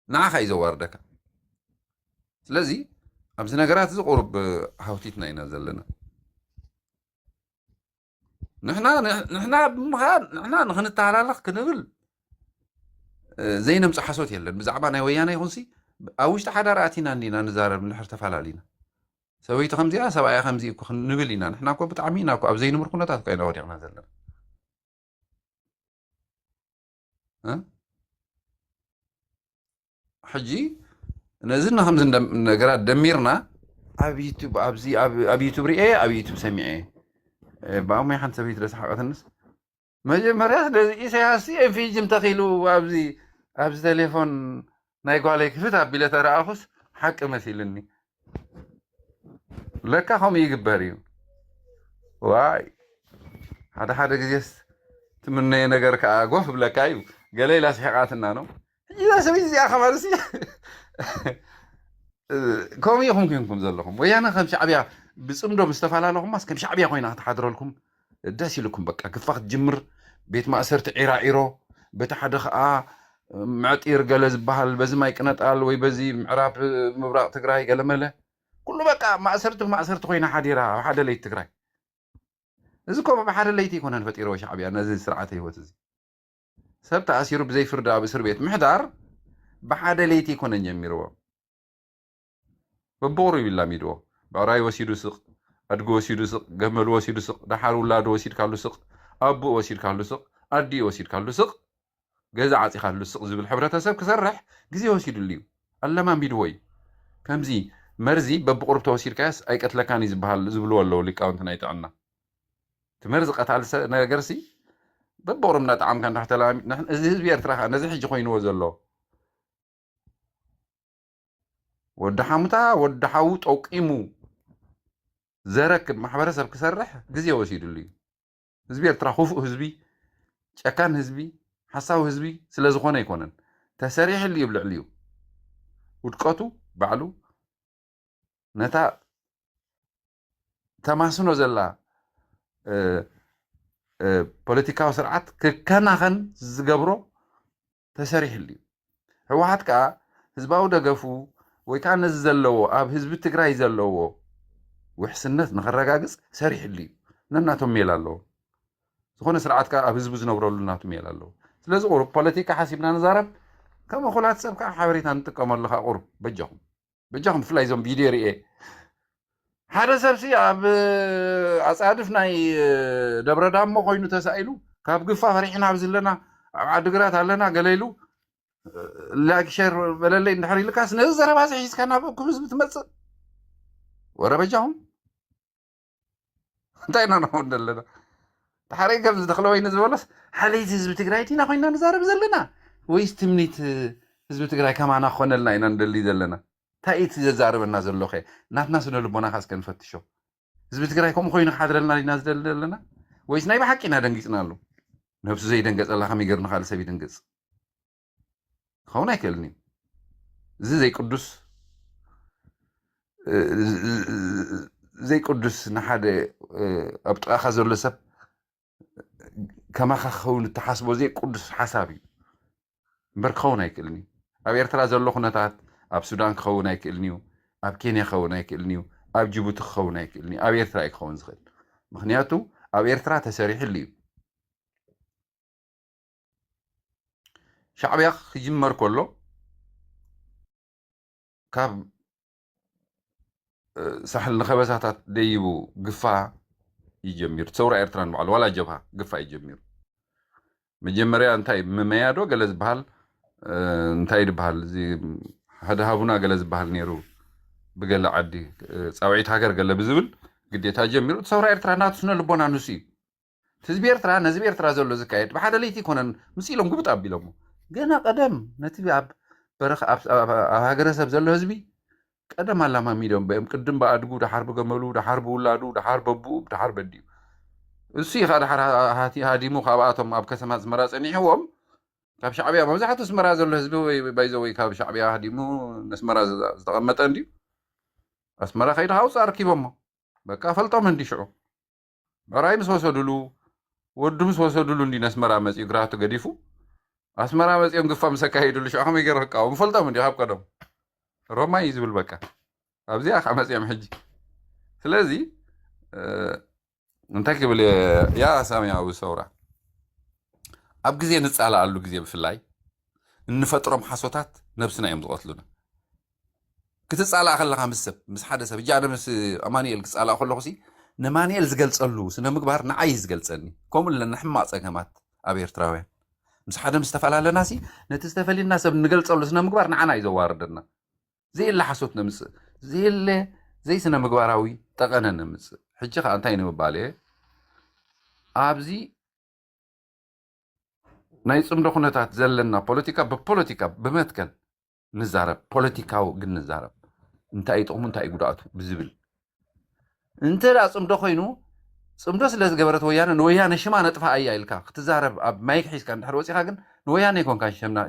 ንዓኻ እዩ ዘዋርደካ። ስለዚ ኣብዚ ነገራት እዚ ቁሩብ ሃውቲትና ኢና ዘለና። ንሕና ንሕና ብምኻድ ንሕና ንኽንተሃላለኽ ክንብል ዘይነምፅ ሓሶት የለን። ብዛዕባ ናይ ወያነ ይኹንሲ ኣብ ውሽጢ ሓዳር ኣቲና እንዲና ንዛረብ እንድሕር ተፈላለዩና ሰበይቲ ከምዚኣ ሰብኣያ ከምዚ እኮ ክንብል ኢና። ንሕና እኮ ብጣዕሚ ኢና እኮ ኣብ ዘይንብር ኩነታት እኮ ኢና ወዲቕና ዘለና። ሕጂ ነዚ እና ከምዚ ነገራት ደሚርና ኣብ ዩቱብ ኣብዚ ኣብ ዩቱብ ሪኤ ኣብ ዩቱብ ሰሚዐ ብኣሞይ ሓንቲ ሰበይቲ ደስሓቀትንስ መጀመርያ ስለዚ ኢሳያስ ኤምፊጅም ተኺሉ ኣብዚ ኣብዚ ቴሌፎን ናይ ጓለይ ክፍት ኣቢለ ተረኣኹስ ሓቂ መሲልኒ። ለካ ከምኡ ይግበር እዩ። ዋይ ሓደ ሓደ ግዜስ ትምነየ ነገር ከዓ ጎፍ ብለካ እዩ። ገለ ኢላ ስሒቓትና ነው። ሕጂ እዛ ሰበይቲ እዚኣ ከማንሲ ከምኡ ኢኹም ኮንኩም ዘለኹም። ወያነ ከም ሻዕብያ ብፅምዶ ምስ ተፈላለኹማስ ከም ሻዕብያ ኮይና ክትሓድረልኩም ደስ ኢልኩም በቃ ግፋ ክትጅምር ቤት ማእሰርቲ ዒራ ዒሮ በቲ ሓደ ከዓ ምዕጢር ገለ ዝበሃል በዚ ማይ ቅነጣል ወይ በዚ ምዕራብ ምብራቅ ትግራይ ገለመለ ኩሉ በቃ ማእሰርቲ ብማእሰርቲ ኮይና ሓዲራ ኣብ ሓደ ለይቲ ትግራይ። እዚ እኮ ብሓደ ለይቲ ኣይኮነን ፈጢርዎ ሻዕብያ ነዚ ስርዓተ ህይወት እዚ። ሰብ ተኣሲሩ ብዘይ ፍርዲ ኣብ እስር ቤት ምሕዳር ብሓደ ለይቲ ኣይኮነን ጀሚርዎ። በብቑሩብ ይላሚድዎ። ብዕራይ ወሲዱ ስቕ፣ ኣድጊ ወሲዱ ስቕ፣ ገመሉ ወሲዱ ስቕ፣ ደሓር ውላዱ ወሲድካሉ ስቕ፣ ኣቡኡ ወሲድካሉ ስቕ፣ ኣዲኡ ወሲድካሉ ስቕ። ገዛ ዓፂኻሉ ስቕ ዝብል ሕብረተሰብ ክሰርሕ ግዜ ወሲድሉ እዩ። ኣለማሚድዎ እዩ። ከምዚ መርዚ በብቑሩብ ተወሲድካዮስ ኣይቀትለካን እዩ ዝበሃል ዝብልዎ ኣለዉ ሊቃውንቲ ናይ ጥዕና። እቲ መርዚ ቀታሊ ነገርሲ በብቑሩብ እናጠዓምካ እንድሕር ተለማሚድ፣ እዚ ህዝቢ ኤርትራ ከዓ ነዚ ሕጂ ኮይንዎ ዘሎ ወዲ ሓሙታ ወዲ ሓዉ ጠቂሙ ዘረክብ ማሕበረሰብ ክሰርሕ ግዜ ወሲድሉ እዩ። ህዝቢ ኤርትራ ክፉእ ህዝቢ፣ ጨካን ህዝቢ፣ ሓሳዊ ህዝቢ ስለ ዝኾነ ኣይኮነን። ተሰሪሕሉ እዩ ኣብ ልዕሊኡ። ውድቀቱ ባዕሉ ነታ ተማስኖ ዘላ ፖለቲካዊ ስርዓት ክከናኸን ዝገብሮ ተሰሪሕሉ እዩ። ህወሓት ከዓ ህዝባዊ ደገፉ ወይ ከዓ ነዚ ዘለዎ ኣብ ህዝቢ ትግራይ ዘለዎ ውሕስነት ንኸረጋግፅ ሰሪሕሉ እዩ። ነናቶም ሜላ ኣለዎ። ዝኾነ ስርዓት ከዓ ኣብ ህዝቡ ዝነብረሉ ናቱ ሜላ ኣለዎ። ስለዚ ቁሩብ ፖለቲካ ሓሲብና ንዛረብ። ከም እኹላት ሰብ ከዓ ሓበሬታ ንጥቀመሉ ከዓ ቁሩብ በጃኹም በጃኹም ብፍላይ እዞም ቪድዮ ርኤ ሓደ ሰብሲ ኣብ ኣፃድፍ ናይ ደብረ ዳሞ ኮይኑ ተሳኢሉ ካብ ግፋ ፈሪሕና ኣብዚ ኣለና ኣብ ዓድግራት ኣለና ገለ ኢሉ ላይክ ሸር በለለይ እንድሕር ኢልካስ ነዚ ዘረባ እዚ ሒዝካ ናብ ክብ ህዝቢ ትመፅእ ወረ በጃኹም እንታይ ኢና ንኸውን ዘለና? ድሓረይ ከም ዝተኽለ ወይኒ ዝበሎስ ሓለይቲ ህዝቢ ትግራይ ዲና ኮይና ንዛረብ ዘለና ወይስ ትምኒት ህዝቢ ትግራይ ከማና ክኾነልና ኢና ንደሊ ዘለና? እንታይ እቲ ዘዛርበና ዘሎ ከ ናትና ስነ ልቦና ካስ ከንፈትሾ ህዝቢ ትግራይ ከምኡ ኮይኑ ክሓድረልና ኢና ዝደሊ ዘለና ወይስ ናይ ብሓቂ ኢና ደንጊፅናሉ? ነብሱ ዘይደንገፀላ ከመይ ገይሩ ንካልእ ሰብ ይድንግፅ? ክኸውን ኣይክእልን እዩ። እዚ ዘይቅዱስ ዘይቅዱስ ንሓደ ኣብ ጥቓኻ ዘሎ ሰብ ከማኻ ክኸውን እትሓስቦ ዘይቅዱስ ሓሳብ እዩ እምበር ክኸውን ኣይክእልን እዩ። ኣብ ኤርትራ ዘሎ ኩነታት ኣብ ሱዳን ክኸውን ኣይክእልን እዩ፣ ኣብ ኬንያ ክኸውን ኣይክእልን እዩ፣ ኣብ ጅቡቲ ክኸውን ኣይክእልን እዩ፣ ኣብ ኤርትራ እዩ ክኸውን ዝኽእል። ምክንያቱ ኣብ ኤርትራ ተሰሪሕሉ እዩ። ሻዕብያ ክጅመር ከሎ ካብ ሳሕል ንኸበሳታት ደይቡ ግፋ ይጀሚሩ ሰውራ ኤርትራ ንባዕሉ ዋላ ጀብሃ ግፋ ይጀሚሩ መጀመርያ እንታይ መመያዶ ገለ ዝበሃል እንታይ ዝበሃል እዚ ሓደ ሃቡና ገለ ዝበሃል ነይሩ ብገለ ዓዲ ፃውዒት ሃገር ገለ ብዝብል ግዴታ ጀሚሩ ሰውራ ኤርትራ ናቱ ስነ ልቦና ንሱ እዩ ህዝቢ ኤርትራ ነዚ ኤርትራ ዘሎ ዝካየድ ብሓደ ለይቲ ይኮነን ምስ ኢሎም ጉብጥ ኣቢሎሞ ገና ቀደም ነቲ ኣብ በረኻ ኣብ ሃገረሰብ ዘሎ ህዝቢ ቀደም ኣላማሚዶም በም ቅድም ብኣድጉ ደሓር ብገመሉ ደሓር ብውላዱ ደሓር በብኡ ደሓር በዲኡ እሱ ኢኻ ደሓር ሃዲሙ ካብኣቶም ኣብ ከተማ ኣስመራ ፀኒሕዎም ካብ ሻዕብያ መብዛሕትኡ ኣስመራ ዘሎ ህዝቢ ባይዘወይ ካብ ሻዕብያ ሃዲሙ ኣስመራ ዝተቐመጠ እንድዩ ኣስመራ ከይዱ ሃውፃ ኣርኪቦሞ በቃ ፈልጦም እንዲ ሽዑ ብዕራይ ምስ ወሰዱሉ ወዱ ምስ ወሰዱሉ እንዲ ነስመራ መፅኡ ግራቱ ገዲፉ ኣስመራ መፅኦም ግፋ ምስ ኣካየዱሉ ሽዑ ከመይ ገይሩ ክቃወም ፈልጦም እንዲ ካብ ቀደም ሮማ እዩ ዝብል በቃ ኣብዚኣ ከዓ መፅኦም ሕጂ ስለዚ እንታይ ክብል እየ ያ ሳሚያዊ ሰውራ ኣብ ግዜ ንፃላኣሉ ግዜ ብፍላይ እንፈጥሮም ሓሶታት ነብስና እዮም ዝቐትሉና ክትፃላእ ከለኻ ምስ ሰብ ምስ ሓደ ሰብ እጃ ኣነ ምስ ኣማኒኤል ክፃላእ ከለኹ ሲ ንማኒኤል ዝገልፀሉ ስነ ምግባር ንዓይ ዝገልፀኒ ከምኡ ለና ሕማቕ ፀገማት ኣብ ኤርትራውያን ምስ ሓደ ምስ ዝተፈላለና ሲ ነቲ ዝተፈለየና ሰብ ንገልፀሉ ስነ ምግባር ንዓና እዩ ዘዋርደና ዘየለ ሓሶት ነምፅእ ዘየለ ዘይስነ ምግባራዊ ጠቐነ ነምፅእ ሕጂ ከዓ እንታይ ንምባል እየ ኣብዚ ናይ ፅምዶ ኩነታት ዘለና ፖለቲካ ብፖለቲካ ብመትከል ንዛረብ ፖለቲካዊ ግን ንዛረብ እንታይ ጥቕሙ እንታይ ጉድኣቱ ብዝብል እንተ ደኣ ፅምዶ ኮይኑ ፅምዶ ስለ ዝገበረት ወያነ ንወያነ ሽማ ነጥፋ ኣያ ኢልካ ክትዛረብ ኣብ ማይክ ሒዝካ እንድሕር ወፂኻ ግን ንወያነ ይኮንካ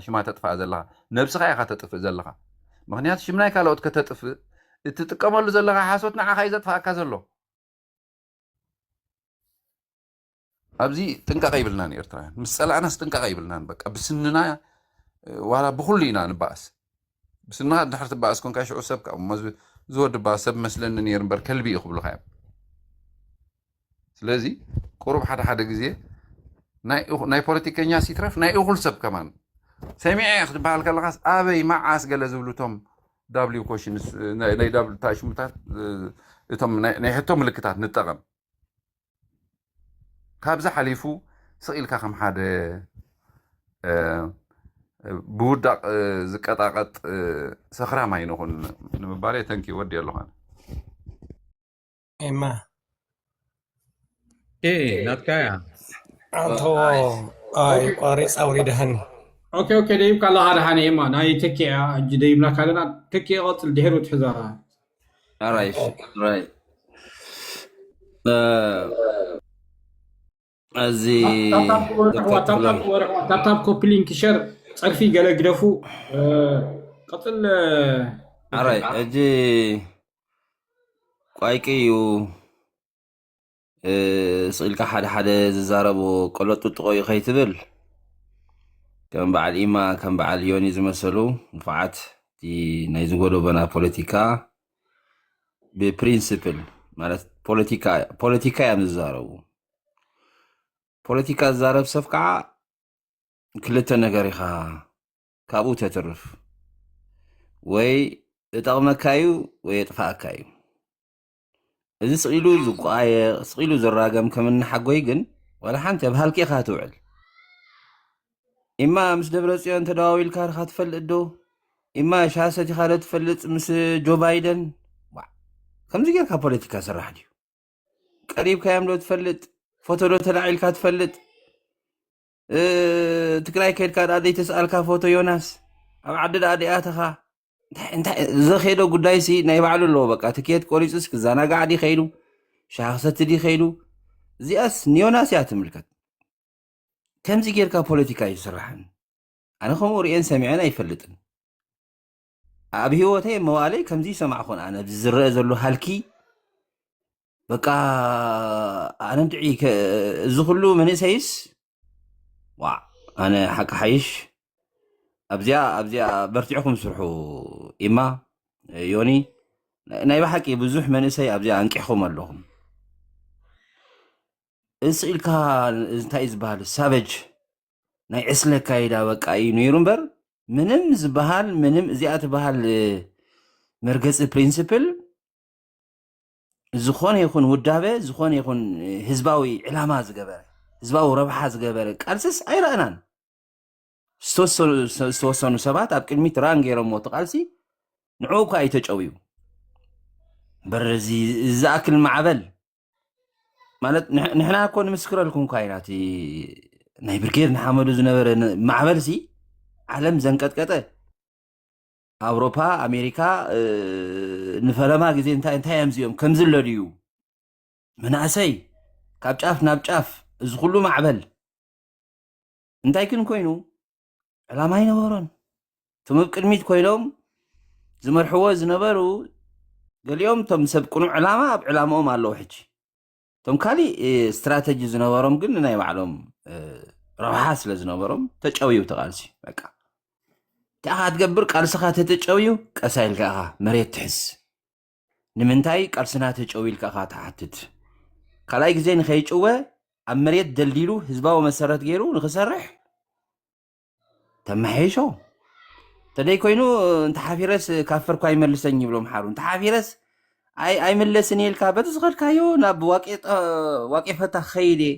ሽማ ተጥፋእ ዘለኻ ነብስኻ ኢኻ ተጥፍእ ዘለኻ ምክንያቱ ሽም ናይ ካልኦት ከተጥፍእ እትጥቀመሉ ዘለኻ ሓሶት ንዓኻ እዩ ዘጥፋእካ ዘሎ ኣብዚ ጥንቃቐ ይብልናን ኤርትራውያን ምስ ጸላእናስ ጥንቃቐ ይብልናን በቃ ብስንና ዋላ ብኩሉ ኢና ንባእስ ብስንና ድሕር ትባእስ ኮንካ ሽዑ ሰብ ካብ እሞ ዝወዲ ባ ሰብ መስለኒ ነይር እምበር ከልቢ እዩ ክብሉካ እዮም ስለዚ ቁሩብ ሓደ ሓደ ግዜ ናይ ፖለቲከኛ ሲትረፍ ናይ እኹል ሰብ ከማን ሰሚዐ ክትበሃል ከለኻስ ኣበይ መዓስ ገለ ዝብሉ እቶም ዳብሊው ኮሽንስ ናይ ዳብል ታሽሙታት እቶም ናይ ሕቶ ምልክታት ንጠቐም ካብዚ ሓሊፉ ስቕ ኢልካ ከም ሓደ ብውዳቕ ዝቀጣቐጥ ሰኽራም ኣይንኹን ንምባል ተንኪ ወዲ ኣለኹ። ኤማ ናትካ እያ። ኣንቶ ኣይ ቆሪፅ ኣውሪድሃኒ። ኦኬ ኦኬ፣ ደይብካ ኣለኻ ደሓን። ኤማ ናይ ተኪ እያ እጂ ደይብላካ ኣለና። ተኪ ቀፅል ድሕሪ ትሕዛራ ራይት ራይት እዚ ታፕታፕ ኮፒ ሊንክ ሸር ፀርፊ ገለ ግደፉ። ቀፅል ኣራይ እጂ ቋይቂ እዩ። ስኢልካ ሓደ ሓደ ዝዛረቡ ቆለጡ ጥቆዩ ከይትብል ከም በዓል ኢማ ከም በዓል ዮኒ ዝመሰሉ ንፉዓት ናይ ዝጎደበና ፖለቲካ ብፕሪንስፕል ማለት ፖለቲካ እዮም ዝዛረቡ። ፖለቲካ ዝዛረብ ሰብ ከዓ ክልተ ነገር ኢኻ ካብኡ ተትርፍ፣ ወይ እጠቕመካ እዩ ወይ የጥፋእካ እዩ። እዚ ስቕ ኢሉ ዝቋየ ስቕ ኢሉ ዝራገም ከም እንሓጎይ ግን ዋላ ሓንቲ ኣብ ሃልኪ ኢኻ ትውዕል። ኢማ ምስ ደብረ ጽዮን ተደዋዊልካ ርኻ ትፈልጥ ዶ? ኢማ ሻሂ ሰቲኻ ዶ ትፈልጥ ምስ ጆ ባይደን? ከምዚ ጌርካ ፖለቲካ ስራሕ ድዩ? ቀሪብካዮም ዶ ትፈልጥ? ፎቶ ዶ ተላዒልካ ትፈልጥ? ትግራይ ከድካ ደኣ ዘይተስኣልካ ፎቶ ዮናስ ኣብ ዓዲ ደኣ ደኣተኻ እንታይ እንታይ ዘኸዶ ጉዳይ ሲ ናይ ባዕሉ ኣለዎ። በቃ ትኬት ቆሪጹስ ክዘናጋዕ ዲ ኸይዱ ሻሂ ክሰቲ ዲ ኸይዱ እዚኣስ ንዮናስ እያ ትምልከት። ከምዚ ጌርካ ፖለቲካ እዩ ዝስራሕን ኣነ ከምኡ ርእየን ሰሚዐን ኣይፈልጥን። ኣብ ህይወተይ መዋለይ ከምዚ ይሰማዕኹን ኣነ ኣብዚ ዝረአ ዘሎ ሃልኪ በቃ ኣነ ድዒ እዚ ኩሉ መንእሰይስ ዋዕ ኣነ ሓቂ ሓይሽ ኣብዚኣ ኣብዚኣ በርቲዕኹም ስርሑ። ኢማ ዮኒ ናይ ብሓቂ ብዙሕ መንእሰይ ኣብዚኣ ኣንቂሕኹም ኣለኹም። እዚ ኢልካ እንታይ እዩ ዝበሃል ሳበጅ ናይ ዕስለ ኣካይዳ በቃ እዩ ነይሩ እምበር ምንም ዝበሃል ምንም እዚኣ ትበሃል መርገፂ ፕሪንስፕል ዝኾነ ይኹን ውዳበ ዝኾነ ይኹን ህዝባዊ ዕላማ ዝገበረ ህዝባዊ ረብሓ ዝገበረ ቃልስስ ኣይረኣናን። ዝተወሰኑ ሰባት ኣብ ቅድሚት ራን ገይሮሞ እቲ ቃልሲ ንዕኡ እኳ እዩ ተጨውዩ እምበር እዚ ዝኣክል ማዕበል ማለት ንሕና እኮ ንምስክረልኩም እኳ ኢና እቲ ናይ ብርጌድ ንሓመዱ ዝነበረ ማዕበል ሲ ዓለም ዘንቀጥቀጠ ኣውሮፓ ኣሜሪካ ንፈለማ ግዜ እንታይ እንታይ እዮም እዚኦም ከምዚ ኣለድዩ መናእሰይ ካብ ጫፍ ናብ ጫፍ እዚ ኩሉ ማዕበል እንታይ ግን ኮይኑ ዕላማ ኣይነበሮን። እቶም ኣብ ቅድሚት ኮይኖም ዝመርሕዎ ዝነበሩ ገሊኦም እቶም ሰብ ቅኑዕ ዕላማ ኣብ ዕላምኦም ኣለዉ። ሕጂ እቶም ካሊእ ስትራተጂ ዝነበሮም ግን ንናይ ባዕሎም ረብሓ ስለ ዝነበሮም ተጨውዩ ተቃልሲ በቃ እንታይ ኢኻ ትገብር ቃልስኻ ተተጨውዩ ቀሳ ኢልካ ኢኻ መሬት ትሕዝ። ንምንታይ ቃልስና ተጨውዩ ኢልካ ኢኻ ትሓትት። ካልኣይ ግዜ ንኸይጭወ ኣብ መሬት ደልዲሉ ህዝባዊ መሰረት ገይሩ ንኽሰርሕ ተመሓይሾ። ተደይ ኮይኑ እንተሓፊረስ ካብ ፈርኳ ይመልሰኝ ይብሎም ሓሩ እንተሓፊረስ ኣይ ኣይምለስን ኢልካ በቲ ዝኸድካዮ ናብ ዋቄ ፈታ ክኸይድ እየ።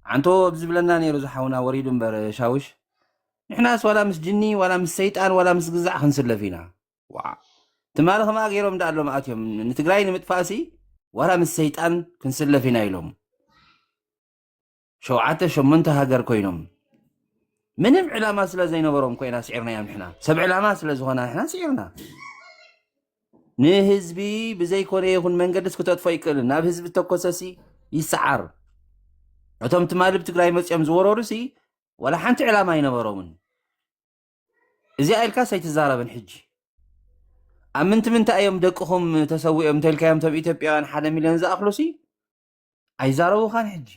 ዓንቶ ኣብዚ ዝብለና ነይሩ ዝሓውና ወሪዱ እምበር ሻውሽ ንሕናስ ዋላ ምስ ጅኒ ዋላ ምስ ሰይጣን ዋላ ምስ ግዛዕ ክንስለፍ ኢና። ዋ ትማሊ ከምኣ ገይሮም ዳኣሎም ኣትዮም ንትግራይ ንምጥፋእሲ ዋላ ምስ ሰይጣን ክንስለፍ ኢና ኢሎም ሸውዓተ ሸሞንተ ሃገር ኮይኖም ምንም ዕላማ ስለ ዘይነበሮም ኮይና ስዒርናዮም ንሕና ሰብ ዕላማ ስለ ዝኾና ንሕና ስዒርና ንህዝቢ ብዘይኮነ ይኹን መንገድስ ክተጥፎ ይክእልን ናብ ህዝቢ ተኮሰሲ ይሰዓር እቶም ትማሊ ብትግራይ መፅኦም ዝወረሩሲ ዋላ ሓንቲ ዕላማ ኣይነበሮምን እዚኣ ኢልካስ ኣይትዛረብን ሕጂ ኣብ ምንቲ ምንታይ እዮም ደቅኹም ተሰዊኦም እንተልካዮም ቶም ኢትዮጵያውያን ሓደ ሚልዮን ዝኣኽሉሲ ኣይዛረቡኻን ሕጂ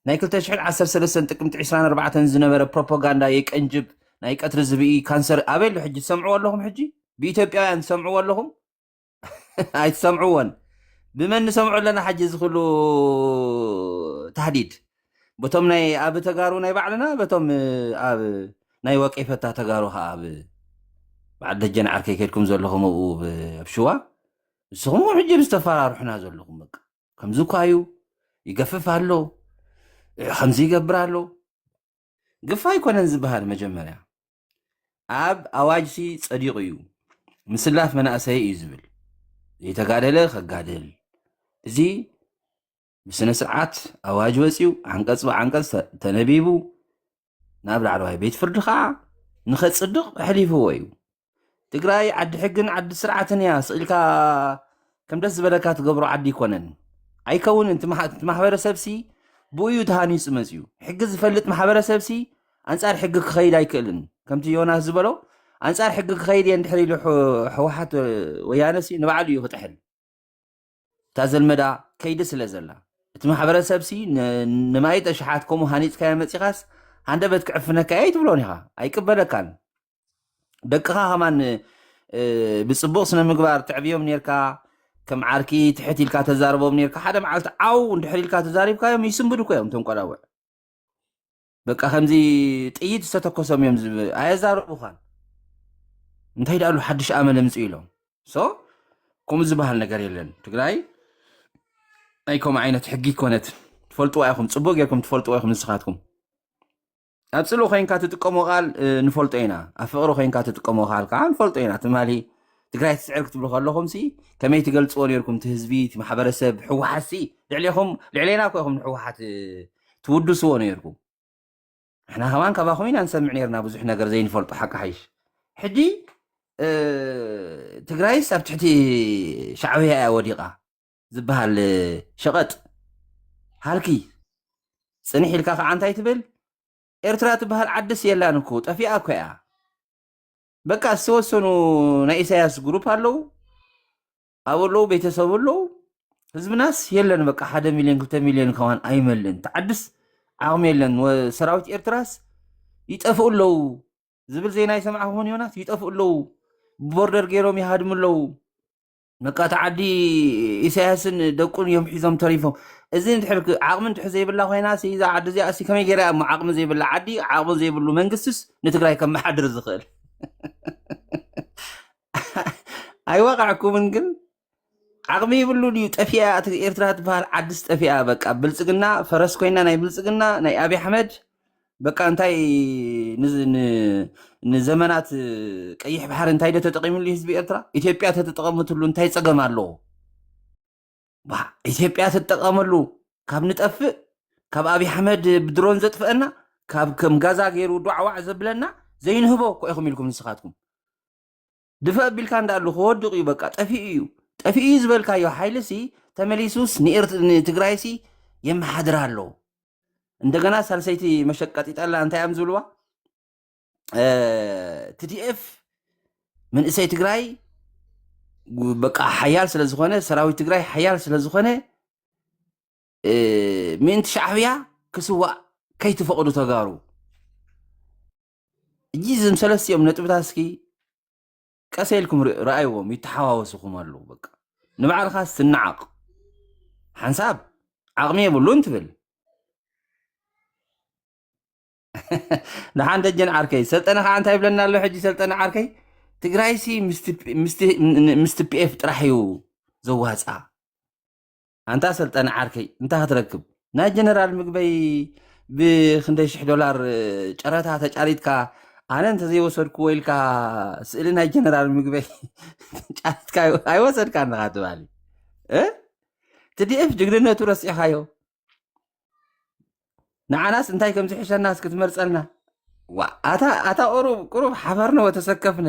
ናይ ክልተ ሽሕን ዓሰርተ ሰለስተን ጥቅምቲ ዕስራን ኣርባዕተን ዝነበረ ፕሮፓጋንዳ የቀንጅብ ናይ ቀትሪ ዝብኢ ካንሰር ኣበይ ኣሎ ሕጂ ትሰምዕዎ ኣለኹም ሕጂ ብኢትዮጵያውያን ትሰምዕዎ ኣለኹም ኣይትሰምዕዎን ብመን ንሰምዖ ኣለና ሕጂ እዚ ኩሉ ታህዲድ በቶም ናይ ኣብ ተጋሩ ናይ ባዕልና በቶም ኣብ ናይ ወቄፈታ ተጋሩ ከዓ ኣብ በዓል ደጀን ዓርከይ ከድኩም ዘለኹም ኣብኡ ኣብ ሽዋ ንስኹም ሕጂ ብዝተፈራርሑና ዘለኹም በቃ ከምዚ እኳ እዩ ይገፍፍ ኣሎ ከምዚ ይገብር ኣሎ ግፋ ኣይኮነን ዝበሃል። መጀመርያ ኣብ ኣዋጅሲ ጸዲቑ እዩ፣ ምስላፍ መናእሰይ እዩ ዝብል። ዘይተጋደለ ከጋድል። እዚ ብስነ ስርዓት ኣዋጅ ወፂኡ፣ ዓንቀፅ ብዓንቀፅ ተ- ተነቢቡ፣ ናብ ላዕለዋይ ቤት ፍርዲ ከዓ ንኸፅድቕ ኣሕሊፍዎ እዩ። ትግራይ ዓዲ ሕግን ዓዲ ስርዓትን እያ። ስቕ ኢልካ ከም ደስ ዝበለካ ትገብሮ ዓዲ ይኮነን፣ ኣይከውንን። እቲ ማሕ- እቲ ማሕበረሰብ ሲ ብኡ እዩ ተሃኒፁ መፅዩ። ሕጊ ዝፈልጥ ማሕበረሰብ ሲ ኣንፃር ሕጊ ክኸይድ ኣይክእልን። ከምቲ ዮናስ ዝበሎ፣ ኣንፃር ሕጊ ክኸይድ እየ እንድሕር ኢሉ ሕ- ህወሓት ወያነ ሲ ንባዕሉ እዩ ክጥሕል። እታ ዘልመዳ ከይዲ ስለ ዘላ፣ እቲ ማሕበረሰብ ሲ ን- ንማይጠ ሸሓት ከምኡ ሃኒፅካዮ መፂኻስ ሃንደበት ክዕፍነካ እየ ኣይትብሎን ኢኻ፣ ኣይቅበለካን። ደቅኻ ከማን እ፣ ብፅቡቕ ስነ ምግባር ተዕብዮም ነርካ፣ ከም ዓርኪ ትሕት ኢልካ ተዛርቦም ነርካ። ሓደ መዓልቲ ዓው እንድሕር ኢልካ ተዛሪብካዮም ይስንብዱካ እዮም እቶም ቆላውዕ። በቃ ከምዚ ጥይት ዝተተኮሶም እዮም ዝብ ኣየዛረቡኻን። እንታይ ደኣሉ ሓድሽ ኣመል ኣምፅኡ ኢሎም። ሶ ከምኡ ዝበሃል ነገር የለን። ትግራይ ናይ ከምኡ ዓይነት ሕጊ ይኮነት። ትፈልጥዋ ኢኹም፣ ፅቡቅ ጌርኩም ትፈልጥዋ ኢኹም ንስኻትኩም። ኣብ ፅልኢ ኮይንካ ትጥቀሞ ቃል ንፈልጦ ኢና፣ ኣብ ፍቅሪ ኮይንካ ትጥቀሞ ቃል ከዓ ንፈልጦ ኢና። ትማሊ ትግራይ ትስዕር ክትብሉ ከለኹም ሲ ከመይ ትገልፅዎ ነርኩም? እቲ ህዝቢ፣ እቲ ማሕበረሰብ፣ ህወሓት ሲ ልዕሌኹም፣ ልዕሌና እኮ ኢኹም ንህወሓት ትውድስዎ ነርኩም። ንሕና ከማን ካባኹም ኢና ንሰምዕ ነርና ብዙሕ ነገር ዘይንፈልጦ ሓቂ ሓይሽ። ሕጂ ትግራይስ ኣብ ትሕቲ ሻዕብያ እያ ወዲቓ ዝበሃል ሸቐጥ ሃልኪ ፅንሕ ኢልካ ከዓ እንታይ ትብል? ኤርትራ ትበሃል ዓድስ የላን እኮ፣ ጠፊኣ እኮ እያ። በቃ ዝተወሰኑ ናይ ኢሳያስ ግሩፕ ኣለዉ፣ ኣብ ኣለዉ ቤተሰብ ኣለዉ። ህዝብናስ የለን፣ በቃ ሓደ ሚልዮን ክልተ ሚልዮን ከማን ኣይመልእን። ተዓድስ ዓቕሚ የለን። ወ- ሰራዊት ኤርትራስ ይጠፍኡ ኣለዉ ዝብል ዜና ይሰማዕኹን ዮናስ፣ ይጠፍኡ ኣለዉ። ቦርደር ገይሮም ይሃድሙ ኣለዉ። በቃ እቲ ዓዲ ኢሳያስን ደቁን እዮም ሒዞም ተሪፎም። እዚ እንድሕር ክ- ዓቕሚ እንድሕር ዘይብላ ኮይና ሲ እዛ ዓዲ እዚኣ ሲ ከመይ ገይራ እሞ ዓቕሚ ዘይብላ ዓዲ፣ ዓቕሚ ዘይብሉ መንግስትስ ንትግራይ ከመሓድር ዝኽእል? ኣይወቃዕኩምን ግን ዓቕሚ ይብሉ ድዩ? ጠፊኣ እያ። እቲ ኤርትራ ትበሃል ዓድስ ጠፊኣ። በቃ ብልፅግና ፈረስ ኮይና ናይ ብልፅግና ናይ ኣብይ ኣሕመድ በቃ እንታይ ንዝ- ን- ንዘመናት ቀይሕ ባሕሪ እንታይ ዶ ተጠቂምሉ ህዝቢ ኤርትራ? ኢትዮጵያ ተተጠቀመትሉ እንታይ ፀገም ኣለዎ? ባ ኢትዮጵያ ትጠቀመሉ ካብ ንጠፍእ፣ ካብ ኣብይ ኣሕመድ ብድሮን ዘጥፍአና፣ ካብ ከም ጋዛ ገይሩ ዷዕዋዕ ዘብለና ዘይንህቦ እኮ ኢኹም ኢልኩም ንስኻትኩም። ድፈ ኣቢልካ እንዳኣሉ ክወድቕ እዩ። በቃ ጠፊኡ እዩ። ጠፊኡ እዩ ዝበልካዮ ሓይሊ ሲ ተመሊሱስ ንኤርት- ንትግራይ ሲ የመሓድር ኣሎ። እንደገና ሳልሰይቲ መሸቀጢጠላ እንታይ እዮም ዝብልዋ? እ፣ ቲ ዲ ኤፍ መንእሰይ ትግራይ ጉ- በቃ ሓያል ስለ ዝኾነ፣ ሰራዊት ትግራይ ሓያል ስለ ዝኾነ፣ እ፣ ምእንቲ ሻዕብያ ክስዋእ ከይትፈቕዱ ተጋሩ። እጂ እዞም ሰለስቲኦም ነጥብታት እስኪ ቀሰ ኢልኩም ር- ረኣይዎም፣ ይተሓዋወስኹም ኣለዉ። በቃ ንባዕልኻ ስንዓቕ ሓንሳብ ዓቕሚ የብሉን ትብል። ንሓን ደጀን ዓርከይ ሰልጠነ ከዓ እንታይ ይብለና ኣሎ ሕጂ? ሰልጠነ ዓርከይ ትግራይሲ ምስቲ ፒ- ምስቲ- ምስቲ ፒኤፍ ጥራሕ እዩ ዘዋፃ። ኣንታ ሰልጠነ ዓርከይ እንታይ ክትረክብ? ናይ ጀነራል ምግበይ ብክንደይ ሽሕ ዶላር ጨረታ ተጫሪትካ ኣነ እንተዘይወሰድክዎ ኢልካ ስእሊ ናይ ጀነራል ምግበይ ጫሪትካ ኣይወሰድካ ኣለኻ ትባሊ። እ? ትዲኤፍ ጅግንነቱ ረሲዕኻዮ። ንዓናስ እንታይ ከም ዝሕሸናስ ክትመርጸልና? ዋ፣ ኣታ ኣታ ቁሩብ ቁሩብ ሓፈርነ ወተሰከፍነ።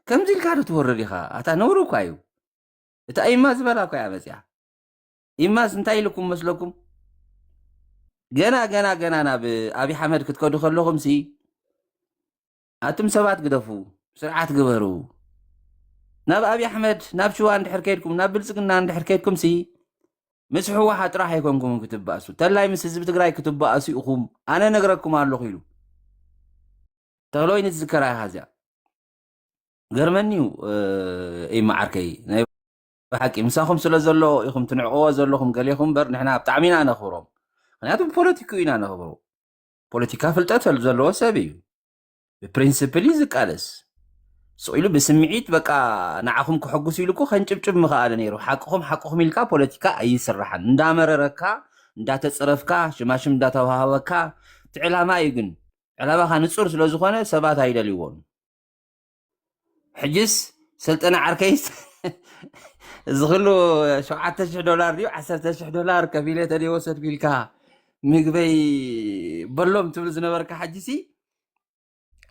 ከምዚ ኢልካ ዶ ትወርድ ኢኻ? ኣታ ነውሪ እኳ እዩ። እታ ኢማ ዝበላ እኳ እያ መጽያ። ኢማስ እንታይ ኢልኩም መስለኩም? ገና ገና ገና ናብ ኣብይ ሓመድ ክትከዱ ከለኹም ሲ ኣቱም ሰባት ግደፉ፣ ስርዓት ግበሩ። ናብ ኣብይ ኣሕመድ ናብ ሽዋ እንድሕር ከይድኩም ናብ ብልጽግና እንድሕር ከይድኩም ሲ ምስ ህወሓት ጥራሕ ኣይኮንኩም ክትባእሱ፣ ተላይ ምስ ህዝቢ ትግራይ ክትባእሱ ኢኹም። ኣነ ነግረኩም ኣለኹ ኢሉ ተኽለወይኒ ትዝከራ ኢኻ እዚኣ። ገርመኒ እዩ። እ፣ ኢማ ዓርከይ ናይ ብሓቂ ምሳኹም ስለ ዘሎ ኢኹም ትንዕቕዎ ዘለኹም ገሌኹም እምበር ንሕና ብጣዕሚ ኢና ነኽብሮም። ምክንያቱ ብፖለቲክኡ ኢና ነኽብሮ። ፖለቲካ ፍልጠት ዘለዎ ሰብ እዩ። ብፕሪንስፕል እዩ ዝቃለስ። ስቕ ኢሉ ብስምዒት በቃ ንዓኹም ክሕጉስ ኢሉ እኮ ከንጭብጭብ ምኸኣለ ነይሩ። ሓቅኹም ሓቅኹም ኢልካ ፖለቲካ ኣይስራሕን። እንዳመረረካ እንዳተፀረፍካ ሽማሽም እንዳተዋሃበካ እቲ ዕላማ እዩ። ግን ዕላማኻ ንጹር ስለ ዝኾነ ሰባት ኣይደልይዎን። ሕጅስ ሰልጠነ ዓርከይስ እዚ ኩሉ ሸውዓተ ሽሕ ዶላር ድዩ ዓሰርተ ሽሕ ዶላር ከፊለ ተደይወሰድኩ ኢልካ ምግበይ በሎም ትብል ዝነበርካ፣ ሕጅሲ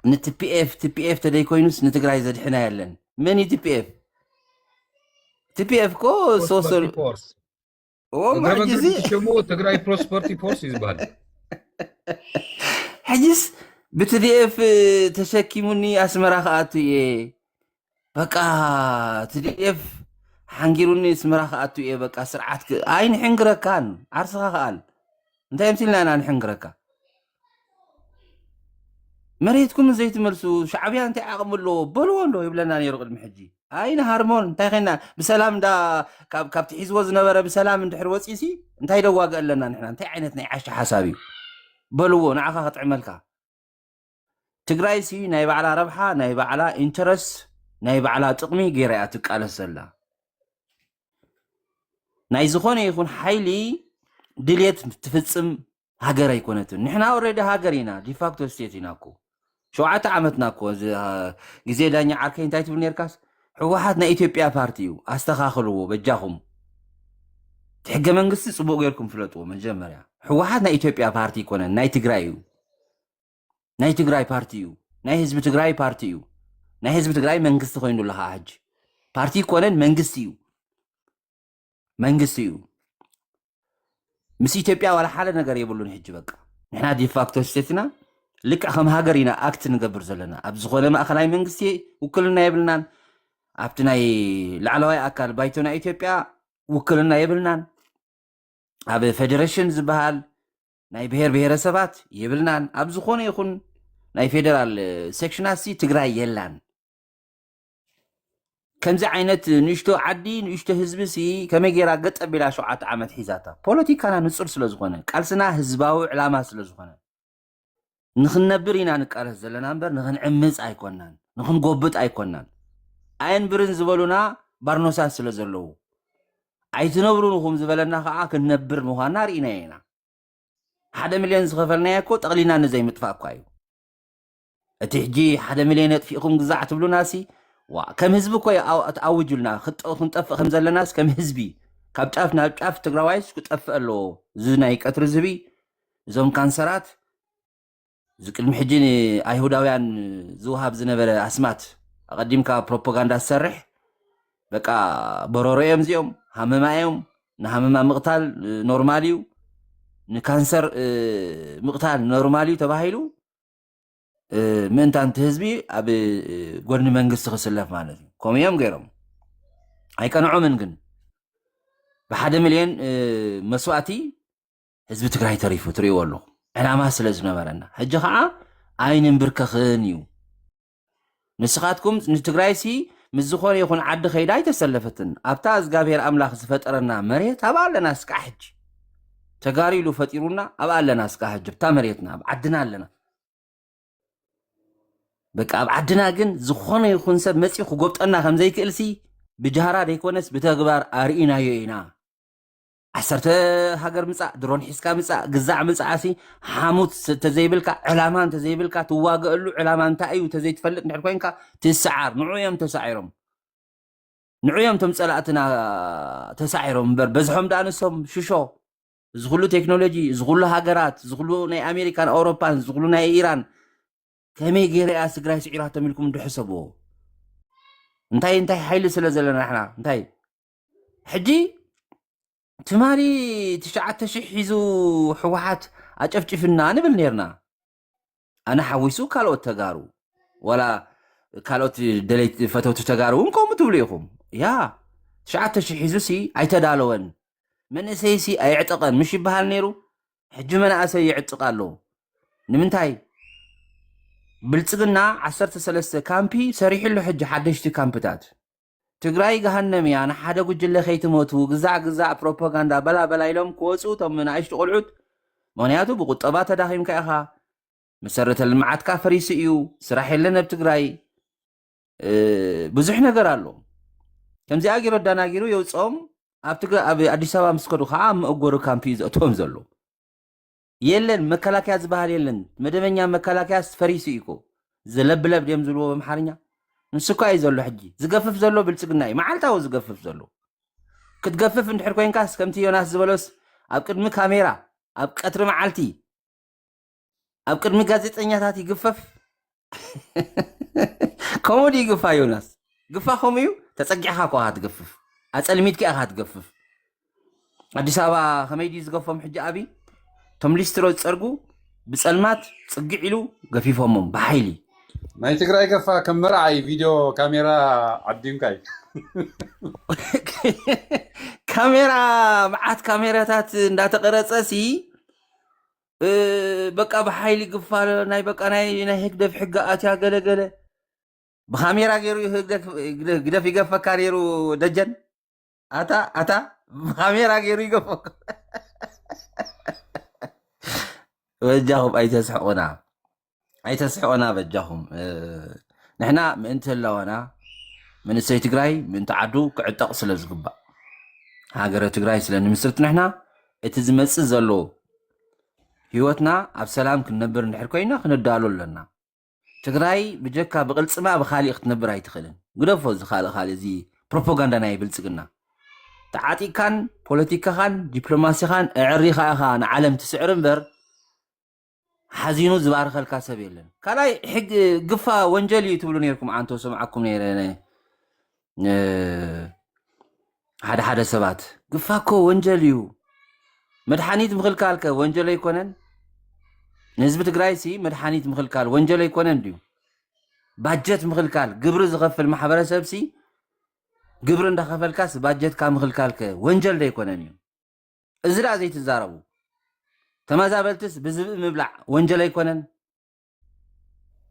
ንቲፒኤፍ ቲፒኤፍ ተደይኮይኑስ ንትግራይ ዘድሕና የለን። መን እዩ ቲፒኤፍ? ቲፒኤፍ እኮ ሶሶ ፕሮስፐርቲ ፎርስ ኦም እግረ መንገዱ ሕጅዚ ሽሙ ትግራይ ፕሮስፐርቲ ፎርስ እዩ ዝበሃል። ሕጅስ ብቲዲኤፍ ተሸኪሙኒ ኣስመራ ክኣቱ እየ። በቃ ቲዲኤፍ ሓንጊሩኒ ኣስመራ ክኣቱ እየ። በቃ ስርዓት ክ- ኣይንሕንግረካን። ዓርስኻ ክኣል። እንታይ ምሲልና ኢና ንሕንግረካ? መሬትኩም ዘይትመልሱ ሻዕብያ እንታይ ዓቕሚ ኣለዎ በልዎ እንዶ ይብለና ነይሩ ቅድሚ ሕጂ። ኣይ ንሃርሞን እንታይ ኸና ብሰላም እንዳ ካብ ካብቲ ሒዝዎ ዝነበረ ብሰላም እንድሕር ወፂሲ እንታይ ደዋገ ኣለና ንሕና? እንታይ ዓይነት ናይ ዓሻ ሓሳብ እዩ? በልዎ ንዓኻ ክጥዕመልካ። ትግራይ ሲ ናይ ባዕላ ረብሓ ናይ ባዕላ ኢንተረስት ናይ ባዕላ ጥቕሚ ገይራ እያ ትቃለስ ዘላ። ናይ ዝኾነ ይኹን ሓይሊ ድልየት ትፍፅም ሃገር ኣይኮነትን። ንሕና ኦልሬዲ ሃገር ኢና፣ ዲፋክቶ ስቴት ኢና እኮ። ሸውዓተ ዓመትና እኮ እዚ፣ አ፣ ግዜ ዳኛ ዓርከይ እንታይ ትብል ነርካስ? ህወሓት ናይ ኢትዮጵያ ፓርቲ እዩ፣ ኣስተኻኽልዎ በጃኹም። እቲ ሕገ መንግስቲ ፅቡቅ ጌርኩም ፍለጥዎ። መጀመርያ ህወሓት ናይ ኢትዮጵያ ፓርቲ ይኮነን፣ ናይ ትግራይ እዩ። ናይ ትግራይ ፓርቲ እዩ። ናይ ህዝቢ ትግራይ ፓርቲ እዩ። ናይ ህዝቢ ትግራይ መንግስቲ ኮይኑ ኣለካ ሕጂ። ፓርቲ ይኮነን መንግስቲ እዩ። መንግስቲ እዩ። ምስ ኢትዮጵያ ዋላ ሓደ ነገር የብሉን። ሕጂ በቃ ንሕና ዲፋክቶ ስቴት ኢና። ልክዕ ከም ሃገር ኢና ኣክት ንገብር ዘለና። ኣብ ዝኾነ ማእኸላይ መንግስቲ ውክልና የብልናን። ኣብቲ ናይ ላዕለዋይ ኣካል ባይቶ ናይ ኢትዮጵያ ውክልና የብልናን። ኣብ ፌዴሬሽን ዝበሃል ናይ ብሔር ብሔረሰባት የብልናን። ኣብ ዝኾነ ይኹን ናይ ፌዴራል ሴክሽናት ሲ ትግራይ የላን። ከምዚ ዓይነት ንእሽቶ ዓዲ ንእሽቶ ህዝቢ ሲ ከመይ ገይራ ገጠ ቢላ ሸውዓተ ዓመት ሒዛታ? ፖለቲካና ንጹር ስለ ዝኾነ፣ ቃልስና ህዝባዊ ዕላማ ስለ ዝኾነ፣ ንኽንነብር ኢና ንቃለስ ዘለና እምበር ንኽንዕምጽ ኣይኮናን፣ ንኽንጎብጥ ኣይኮናን። ኣየንብርን ዝበሉና ባርኖሳት ስለ ዘለዉ፣ ኣይትነብሩን ኢኹም ዝበለና ከዓ ክንነብር ምዃንና ርኢናዮ ኢና። ሓደ ሚልዮን ዝኸፈልናዮ እኮ ጠቕሊልና ንዘይምጥፋእ እኳ እዩ። እቲ ሕጂ ሓደ ሚልዮን የጥፊእኹም ግዛዕ ትብሉና ሲ፣ ዋ፣ ከም ህዝቢ እኮ እዩ ኣው-፣ ኣውጁልና። ክጠ-፣ ክንጠፍእ ከም ዘለናስ ከም ህዝቢ፣ ካብ ጫፍ ናብ ጫፍ ትግራዋይስ ክጠፍእ ኣለዎ። እዚ ናይ ቀትሪ ዝቢ፣ እዞም ካንሰራት፣ እዚ ቅድሚ ሕጂ ንኣይሁዳውያን ዝወሃብ ዝነበረ ኣስማት፣ ኣቐዲምካ ፕሮፓጋንዳ ዝሰርሕ፣ በቃ በሮሮ እዮም እዚኦም፣ ሃመማ እዮም። ንሃመማ ምቕታል፣ እ፣ ኖርማል እዩ። ንካንሰር፣ እ፣ ምቕታል ኖርማል እዩ ተባሂሉ፣ እ፣ ምእንታን እቲ ህዝቢ ኣብ፣ እ፣ ጎድኒ መንግስቲ ክስለፍ ማለት እዩ። ከምኡ እዮም ገይሮም። ኣይቀንዖምን ግን። ብሓደ ሚልዮን፣ እ፣ መስዋእቲ ህዝቢ ትግራይ ተሪፉ ትርእይዎ ኣለኹም። ዕላማ ስለ ዝነበረና። ሕጂ ኸዓ ኣይንንብርከኽን እዩ። ንስኻትኩም ንትግራይሲ ምስ ዝኾነ ይኹን ዓዲ ከይዳ ኣይተሰለፈትን። ኣብታ እግዚኣብሔር ኣምላኽ ዝፈጠረና መሬት ኣብኣ ኣለና እስካዕ ሕጂ። ተጋሩ ኢሉ ፈጢሩና ኣብኣ ኣለና እስካዕ ሕጂ። ኣብታ መሬትና፣ ኣብ ዓድና ኣለና። በቃ ኣብ ዓድና ግን ዝኾነ ይኹን ሰብ መፂኡ ክጎብጠና ከም ዘይክእልሲ ብጃህራ ደይኮነስ ብተግባር ኣርኢናዮ ኢና። ዓሰርተ ሃገር ምጻእ፣ ድሮን ሒዝካ ምጻእ፣ ግዛዕ ምጻእ ሲ ሓሙት ስ-፣ እንተዘይብልካ፣ ዕላማ እንተዘይብልካ፣ ትዋገአሉ ዕላማ እንታይ እዩ እንተዘይትፈልጥ እንድሕር ኮይንካ ትሰዓር። ንዑ እዮም ተሳዒሮም። ንዑ እዮም እቶም ጸላእትና ተሳዒሮም እምበር በዝሖም ደኣ ንሶም ሽሾ። እዚ ኩሉ ቴክኖሎጂ፣ እዚ ኩሉ ሃገራት፣ እዚ ኩሉ ናይ ኣሜሪካን ኣውሮፓን፣ እዚ ኩሉ ናይ ኢራን ከመይ ገይረ እያ ትግራይ ስዒራቶም ኢልኩም እንዶ ሕሰብዎ። እንታይ እንታይ ሓይሊ ስለ ዘለና ንሕና እንታይ ሕጂ ትማሊ ትሽዓተ ሽሕ ሒዙ ህወሓት ኣጨፍጭፍና ንብል ነርና። ኣነ ሓዊሱ ካልኦት ተጋሩ ዋላ ካልኦት ደለይቲ ፈተውቲ ተጋሩ እውን ከምኡ ትብሉ ኢኹም። ያ ትሽዓተ ሽሕ ሒዙ ሲ ኣይተዳለወን መንእሰይ ሲ ኣየዕጠቐን ምሽ ይበሃል ነይሩ። ሕጂ መናእሰይ ይዕጥቕ ኣለዉ። ንምንታይ? ብልጽግና ዓሰርተ ሰለስተ ካምፒ ሰሪሑ ኣሎ። ሕጂ ሓደሽቲ ካምፕታት ትግራይ ገሃነም እያ፣ ንሓደ ጉጅለ ከይትሞቱ ግዛዕ ግዛዕ ፕሮፓጋንዳ በላ በላ ኢሎም ክወፁ እቶም ንኣሽቱ ቆልዑት። ምኽንያቱ ብቁጠባ ተዳኺምካ ኢኻ፣ መሰረተ ልምዓትካ ፈሪሱ እዩ፣ ስራሕ የለን ኣብ ትግራይ። እ፣ ብዙሕ ነገር ኣሎ። ከምዚኣ ገይሩ ኣዳናጊሩ የውፅኦም። ኣብ ትግራይ ኣብ ኣዲስ ኣበባ ምስ ከዱ ከዓ ኣብ መእጎሪ ካምፕ እዩ ዘእትዎም ዘሎ። የለን፣ መከላከያ ዝበሃል የለን። መደበኛ መከላከያ ፈሪሱ እዩ እኮ። ዘለብለብ ድዮም ዝብልዎ በምሓርኛ? ንሱ እኳ እዩ ዘሎ ሕጂ። ዝገፍፍ ዘሎ ብልጽግና እዩ። መዓልታዊ ዝገፍፍ ዘሎ። ክትገፍፍ እንድሕር ኮይንካስ ከምቲ ዮናስ ዝበሎስ ኣብ ቅድሚ ካሜራ፣ ኣብ ቀትሪ መዓልቲ፣ ኣብ ቅድሚ ጋዜጠኛታት ይግፈፍ። ከምኡ ድዩ ግፋ ዮናስ? ግፋ ከምኡ እዩ። ተጸጊዕካ እኮ ኢኻ ትገፍፍ። ኣጸልሚትካ ኢኻ ትገፍፍ። ኣዲስ ኣበባ ከመይ ድዩ ዝገፎም ሕጂ? ኣቢ እቶም ሊስትሮ ዝጸርጉ ብጸልማት ጽግዕ ኢሉ ገፊፎሞም ብሓይሊ። ናይ ትግራይ ገፋ ከም መርዓ እዩ። ቪድዮ ካሜራ ዓዲምካ እዩ። ካሜራ፣ መዓት ካሜራታት እንዳተቐረጸ ሲ፣ እ፣ በቃ ብሓይሊ ግፋ፣ ናይ በቃ ናይ ናይ ህግደፍ ሕጊ ኣትያ ገለገለ። ብካሜራ ገይሩ ህግደፍ፣ ግደፍ ይገፈካ ነይሩ። ደጀን፣ ኣታ ኣታ ብካሜራ ገይሩ ይገፈካ። በጃኹም ኣይተስሕቁና፣ ኣይተስሕቁና በጃኹም። እ፣ ንሕና ምእንቲ ህላወና፣ መንእሰይ ትግራይ ምእንቲ ዓዱ ክዕጠቕ ስለ ዝግባእ፣ ሃገረ ትግራይ ስለ ንምስርት፣ ንሕና እቲ ዝመጽእ ዘሎ ህይወትና ኣብ ሰላም ክንነብር እንድሕር ኮይና ክንዳሎ ኣለና። ትግራይ ብጀካ ብቕልጽማ ብኻሊእ ክትነብር ኣይትኽእልን። ግደፎ እዚ ካልእ ካልእ፣ እዚ ፕሮፓጋንዳ ናይ ብልጽግና። ተዓጢቕካን ፖለቲካኻን ዲፕሎማሲኻን ኣዕሪኻ ኢኻ ንዓለም ትስዕር እምበር፣ ሓዚኑ ዝባርኸልካ ሰብ የለን። ካልኣይ፣ ሕግ ግፋ ወንጀል እዩ ትብሉ ነይርኩም፣ ኣንቶ ሰምዓኩም ነይረ። ነ-፣ ነ-፣ ሓደ ሓደ ሰባት፣ ግፋ እኮ ወንጀል እዩ። መድሓኒት ምኽልካል ከ ወንጀል ኣይኮነን? ንህዝቢ ትግራይ ሲ መድሓኒት ምኽልካል ወንጀል ኣይኮነን ድዩ? ባጀት ምኽልካል፣ ግብሪ ዝኸፍል ማሕበረሰብ ሲ፣ ግብሪ እንዳኸፈልካስ ባጀትካ ምኽልካል ከ ወንጀል ዶ ኣይኮነን እዩ? እዚ ደኣ ዘይትዛረቡ። ተመዛበልትስ ብዝብኢ ምብላዕ ወንጀል ኣይኮነን?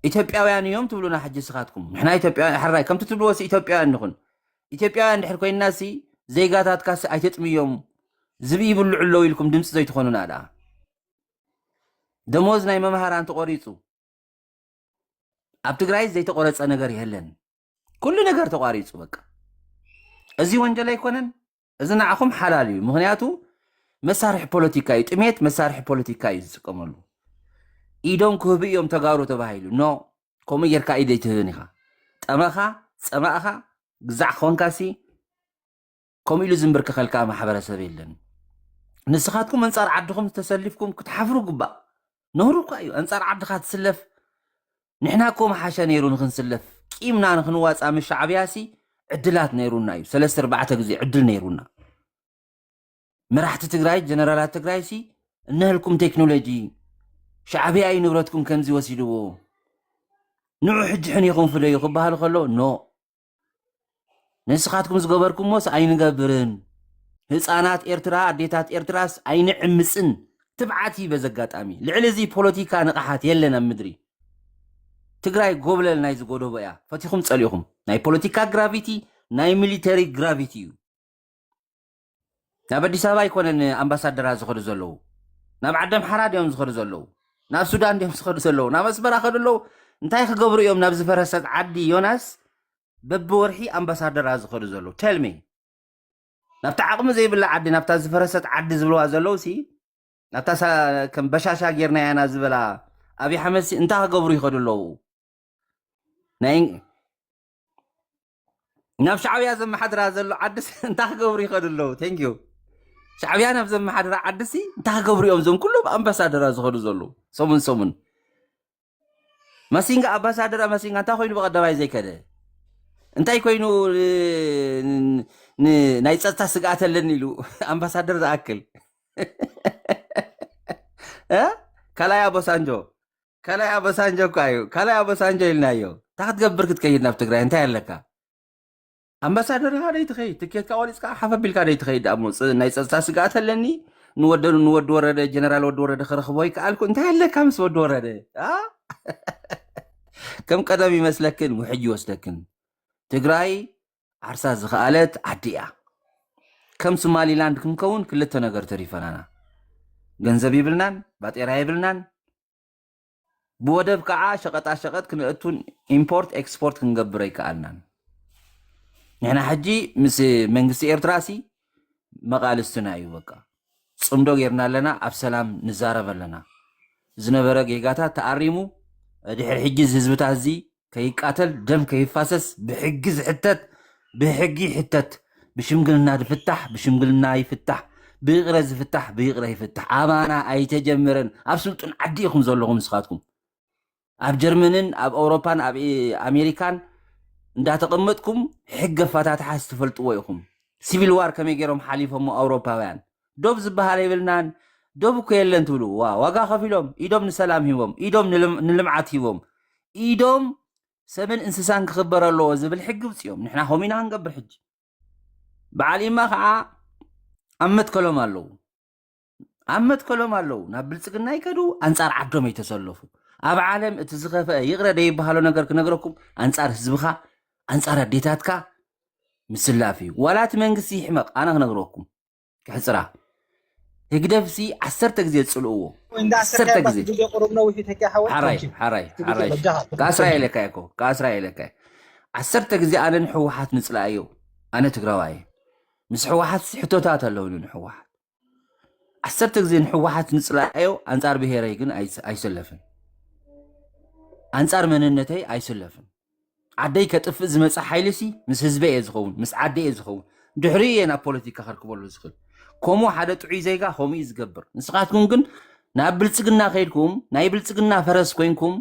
ኢትዮጵያውያን እዮም ትብሉና ሕጂ ስኻትኩም። ንሕና ኢትዮጵያውያን፣ ሕራይ ከምቲ ትብልዎ ሲ ኢትዮጵያውያን ንኹን። ኢትዮጵያውያን ድሕር ኮይንና ሲ፣ ዜጋታትካ ሲ ኣይተጥምዮም። ዝብኢ ይብልዑ ኣለዉ ኢልኩም ድምፂ ዘይትኾኑና ደኣ። ደሞዝ ናይ መምሃራን ተቆሪፁ። ኣብ ትግራይ ዘይተቆረፀ ነገር የለን። ኩሉ ነገር ተቋሪፁ በቃ። እዚ ወንጀል ኣይኮነን። እዚ ንዓኹም ሓላል እዩ። ምኽንያቱ መሳርሒ ፖለቲካ እዩ። ጥሜት መሳርሒ ፖለቲካ እዩ ዝጥቀመሉ። ኢዶም ክህቡ እዮም ተጋሩ ተባሂሉ። ኖ፣ ከምኡ ጌርካ ኢድ ኣይትህብን ኢኻ። ጠመኻ፣ ጸማእኻ፣ ግዛዕ ክኾንካ ሲ፣ ከምኡ ኢሉ ዝንብርከኸልካ ማሕበረሰብ የለን። ንስኻትኩም ኣንጻር ዓድኹም ተሰሊፍኩም ክትሓፍሩ ግባእ። ነውሪ እኳ እዩ። ኣንጻር ዓድኻ ትስለፍ። ንሕና እኮ መሓሸ ነይሩ ንኽንስለፍ። ቂምና ንኽንዋጻ ምስ ሻዕብያ ሲ ዕድላት ነይሩና እዩ። ሰለስተ ኣርባዕተ ግዜ ዕድል ነይሩና። መራሕቲ ትግራይ፣ ጀነራላት ትግራይ ሲ፣ እነህልኩም ቴክኖሎጂ፣ ሻዕብያ እዩ ንብረትኩም ከምዚ ወሲድዎ። ንዑ ሕጂ ሕኒኹም ፍደዩ ክበሃል ከሎ፣ ኖ። ንስኻትኩም ዝገበርኩሞስ ኣይንገብርን። ህፃናት ኤርትራ፣ ኣዴታት ኤርትራስ ኣይንዕምፅን። ትብዓት እዩ በዚ ኣጋጣሚ። ልዕሊ እዚ ፖለቲካ ንቕሓት የለን ኣብ ምድሪ። ትግራይ ጎብለል ናይዚ ጎደቦ እያ። ፈቲኹም ጸሊእኹም። ናይ ፖለቲካ ግራቪቲ፣ ናይ ሚሊተሪ ግራቪቲ እዩ። ናብ ኣዲስ ኣበባ ኣይኮነን ኣምባሳደራት ዝኸዱ ዘለዉ። ናብ ዓዲ ኣምሓራ ድዮም ዝኸዱ ዘለዉ? ናብ ሱዳን ድዮም ዝኸዱ ዘለዉ? ናብ ኣስመራ ከዱ ኣለዉ? እንታይ ክገብሩ እዮም ናብ ዝፈረሰት ዓዲ ዮናስ በብወርሒ ኣምባሳደራት ዝኸዱ ዘለዉ? Tell me። ናብታ ዓቕሚ ዘይብላ ዓዲ፣ ናብታ ዝፈረሰት ዓዲ ዝብልዋ ዘለዉ ሲ፣ ናብታ ሳ-፣ ከም በሻሻ ጌርናያ ኢና ዝበላ ኣብይ ኣሕመድ ሲ እንታይ ክገብሩ ይኸዱ ኣለዉ? ናይ፣ ናብ ሻዕብያ ዘመሓድራ ዘሎ ዓድስ እንታይ ክገብሩ ይኸዱ ኣለዉ? Thank you። ሻዕብያ ናብ ዘመሓድራ ዓድሲ እንታይ ክገብሩ እዮም እዞም ኩሎም ኣምባሳደራ ዝኸዱ ዘለዉ? ሰሙን ሰሙን። ማሲንጋ፣ ኣምባሳደር ማሲንጋ እንታይ ኮይኑ ብቐዳማይ ዘይከደ? እንታይ ኮይኑ ን-፣ ን-፣ ን-፣ ናይ ጸጥታ ስግኣት ኣለኒ ኢሉ ኣምባሳደር ዝኣክል? እ? ካልኣይ ኣቦሳንጆ፣ ካልኣይ ኣቦሳንጆ እኳ እዩ። ካልኣይ ኣቦሳንጆ ኢልናዮ። እንታይ ክትገብር ክትከይድ ናብ ትግራይ? እንታይ ኣለካ? ኣምባሳደር ኢኻ ደይ ትኸይድ? ትኬትካ ቆሪፅካ ሓፍ ኣቢልካ ደይ ትኸይድ? ደኣ እሞ ፅ-፣ ናይ ጸጥታ ስግኣት ኣለኒ። ንወደ-፣ ንወዲ ወረደ፣ ጀነራል ወዲ ወረደ ክረኽቦ ይከኣልኩ። እንታይ ኣለካ ምስ ወዲ ወረደ? ኣ? ከም ቀደም ይመስለክን ውሕጅ ይወስደክን። ትግራይ ዓርሳ ዝኸኣለት ዓዲ እያ። ከም ሶማሊላንድ ክንከውን ክልተ ነገር ተሪፈናና። ገንዘብ ይብልናን፣ ባጤራ ይብልናን። ብወደብ ከዓ ሸቐጣ ሸቐጥ ክነእቱን ኢምፖርት ኤክስፖርት ክንገብር ኣይከኣልናን። ንሕና ሕጂ ምስ መንግስቲ ኤርትራ ሲ መቓልስትና እዩ በቃ። ጽምዶ ጌርና ኣለና፣ ኣብ ሰላም ንዛረብ ኣለና። ዝነበረ ጌጋታት ተኣሪሙ፣ ድሕሪ ሕጂ እዚ ህዝብታት እዚ ከይቃተል፣ ደም ከይፋሰስ፣ ብሕጊ ዝሕተት ብሕጊ ይሕተት፣ ብሽምግልና ዝፍታሕ ብሽምግልና ይፍታሕ፣ ብይቕረ ዝፍታሕ ብይቕረ ይፍታሕ። ኣባና ኣይተጀመረን። ኣብ ስልጡን ዓዲ ኢኹም ዘለኹም ንስኻትኩም። ኣብ ጀርመንን ኣብ ኣውሮፓን ኣብ ኣሜሪካን እንዳተቐመጥኩም ሕጊ ኣፈታትሓ ዝትፈልጥዎ ኢኹም። ሲቪል ዋር ከመይ ገይሮም ሓሊፎሞ ኣውሮፓውያን? ዶብ ዝበሃል የብልናን። ዶብ እኮ የለን ትብሉ። ዋ ዋጋ ከፊሎም፣ ኢዶም ንሰላም ሂቦም፣ ኢዶም ንልምዓት ሂቦም፣ ኢዶም ሰብን እንስሳን ክኽበር ኣለዎ ዝብል ሕጊ ውፅዮም። ንሕና ከምኡ ኢና ክንገብር። ሕጂ በዓል ኢማ ከዓ ኣብ መትከሎም ኣለዉ። ኣብ መትከሎም ኣለዉ። ናብ ብልፅግና ይከዱ፣ ኣንፃር ዓዶም ኣይተሰለፉ። ኣብ ዓለም እቲ ዝኸፈአ ይቕረ ደይበሃሎ ነገር ክነግረኩም፣ ኣንፃር ህዝብኻ፣ ኣንፃር ኣዴታትካ ምስላፍ እዩ። ዋላ እቲ መንግስቲ ይሕመቕ፣ ኣነ ክነግረኩም፣ ክሕፅራ። ህግደፍሲ ዓሰርተ ግዜ ዝፅልእዎ፣ ዓሰርተ ግዜ። ቁሩብ ነዊሕ ተኪያ ሓወት። ሓራይ ሓራይ ሓራይ። ከኣስራ ኢለካ እኮ፣ ከኣስራ ኢለካ። ዓሰርተ ግዜ ኣነ ንሕወሓት ንፅላእዮ። ኣነ ትግራዋየ። ምስ ሕወሓት ሕቶታት ኣለውኒ ንሕወሓት። ዓሰርተ ግዜ ንሕወሓት ንፅላእዮ፣ ኣንፃር ብሄረይ ግን ኣይሰለፍን። ኣንፃር መንነተይ ኣይስለፍን። ዓደይ ከጥፍእ ዝመፅእ ሓይሊ ሲ ምስ ህዝበይ እየ ዝኸውን፣ ምስ ዓደይ እየ ዝኸውን። ድሕሪኡ እየ ናብ ፖለቲካ ከርክበሉ ዝኽእል። ከምኡ ሓደ ጥዑይ ዜጋ ከምኡ እዩ ዝገብር። ንስኻትኩም ግን ናብ ብልፅግና ከይድኩም ናይ ብልፅግና ፈረስ ኮይንኩም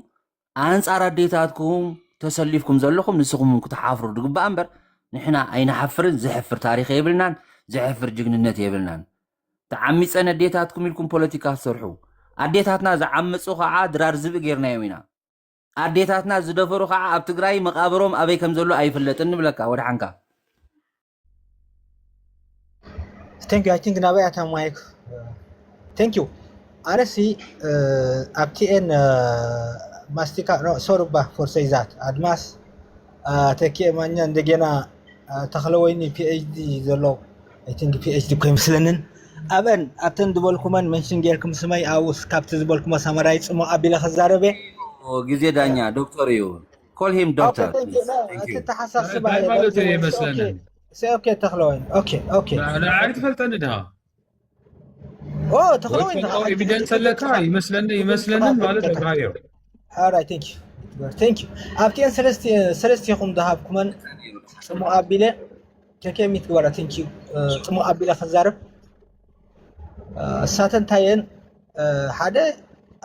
ኣንፃር ኣዴታትኩም ተሰሊፍኩም ዘለኹም ንስኹም እውን ክትሓፍሩ ዝግባእ እምበር ንሕና ኣይንሓፍርን። ዘሕፍር ታሪኽ የብልናን፣ ዘሕፍር ጅግንነት የብልናን። ተዓሚፀን ኣዴታትኩም ኢልኩም ፖለቲካ ትሰርሑ። ኣዴታትና ዝዓመፁ ከዓ ድራር ዝብኢ ጌርናዮም ኢና። ኣዴታትና ዝደፈሩ ከዓ ኣብ ትግራይ መቃብሮም ኣበይ ከም ዘሎ ኣይፍለጥን ንብለካ ወድሓንካ። Thank you. I think ናበይ ኣታ ማይክ። Thank you. ኣነሲ ኣብቲኤን ማስቲካ ሶሩባ for say that ኣድማስ ተኪኤ ማኛ እንደገና ተኽለወይኒ ፒኤችዲ ዘሎ I think ፒኤችዲ እኮ ይመስለንን ኣብአን ኣብተን ዝበልኩመን መንሽን ጌርኩም ስመይ ኣብኡስ ካብቲ ዝበልኩሞ ሳመራይ ፅሙቕ ኣቢለ ክዛረብ እየ። ግዜ ዳኛ ዶክተር እዩ። Call him doctor. ተሓሳስባ ማለት ይመስለንን። Okay ተኽለወይኒ። Okay okay። ንዓይ ትፈልጠኒ ድኻ? ተኽለወይኒ ድኻ? ኤቪደንስ ኣለካ ይመስለኒ ይመስለንን ማለት እግራዮ። Alright thank you. Thank you. ኣብቲኤን ሰለስቲኹም ዝሃብኩመን ፅሙቕ ኣቢለ ተኬ ሚት ግበራ። Thank you. ፅሙቕ ኣቢለ ክዛረብ እሳተ እንታየን ሓደ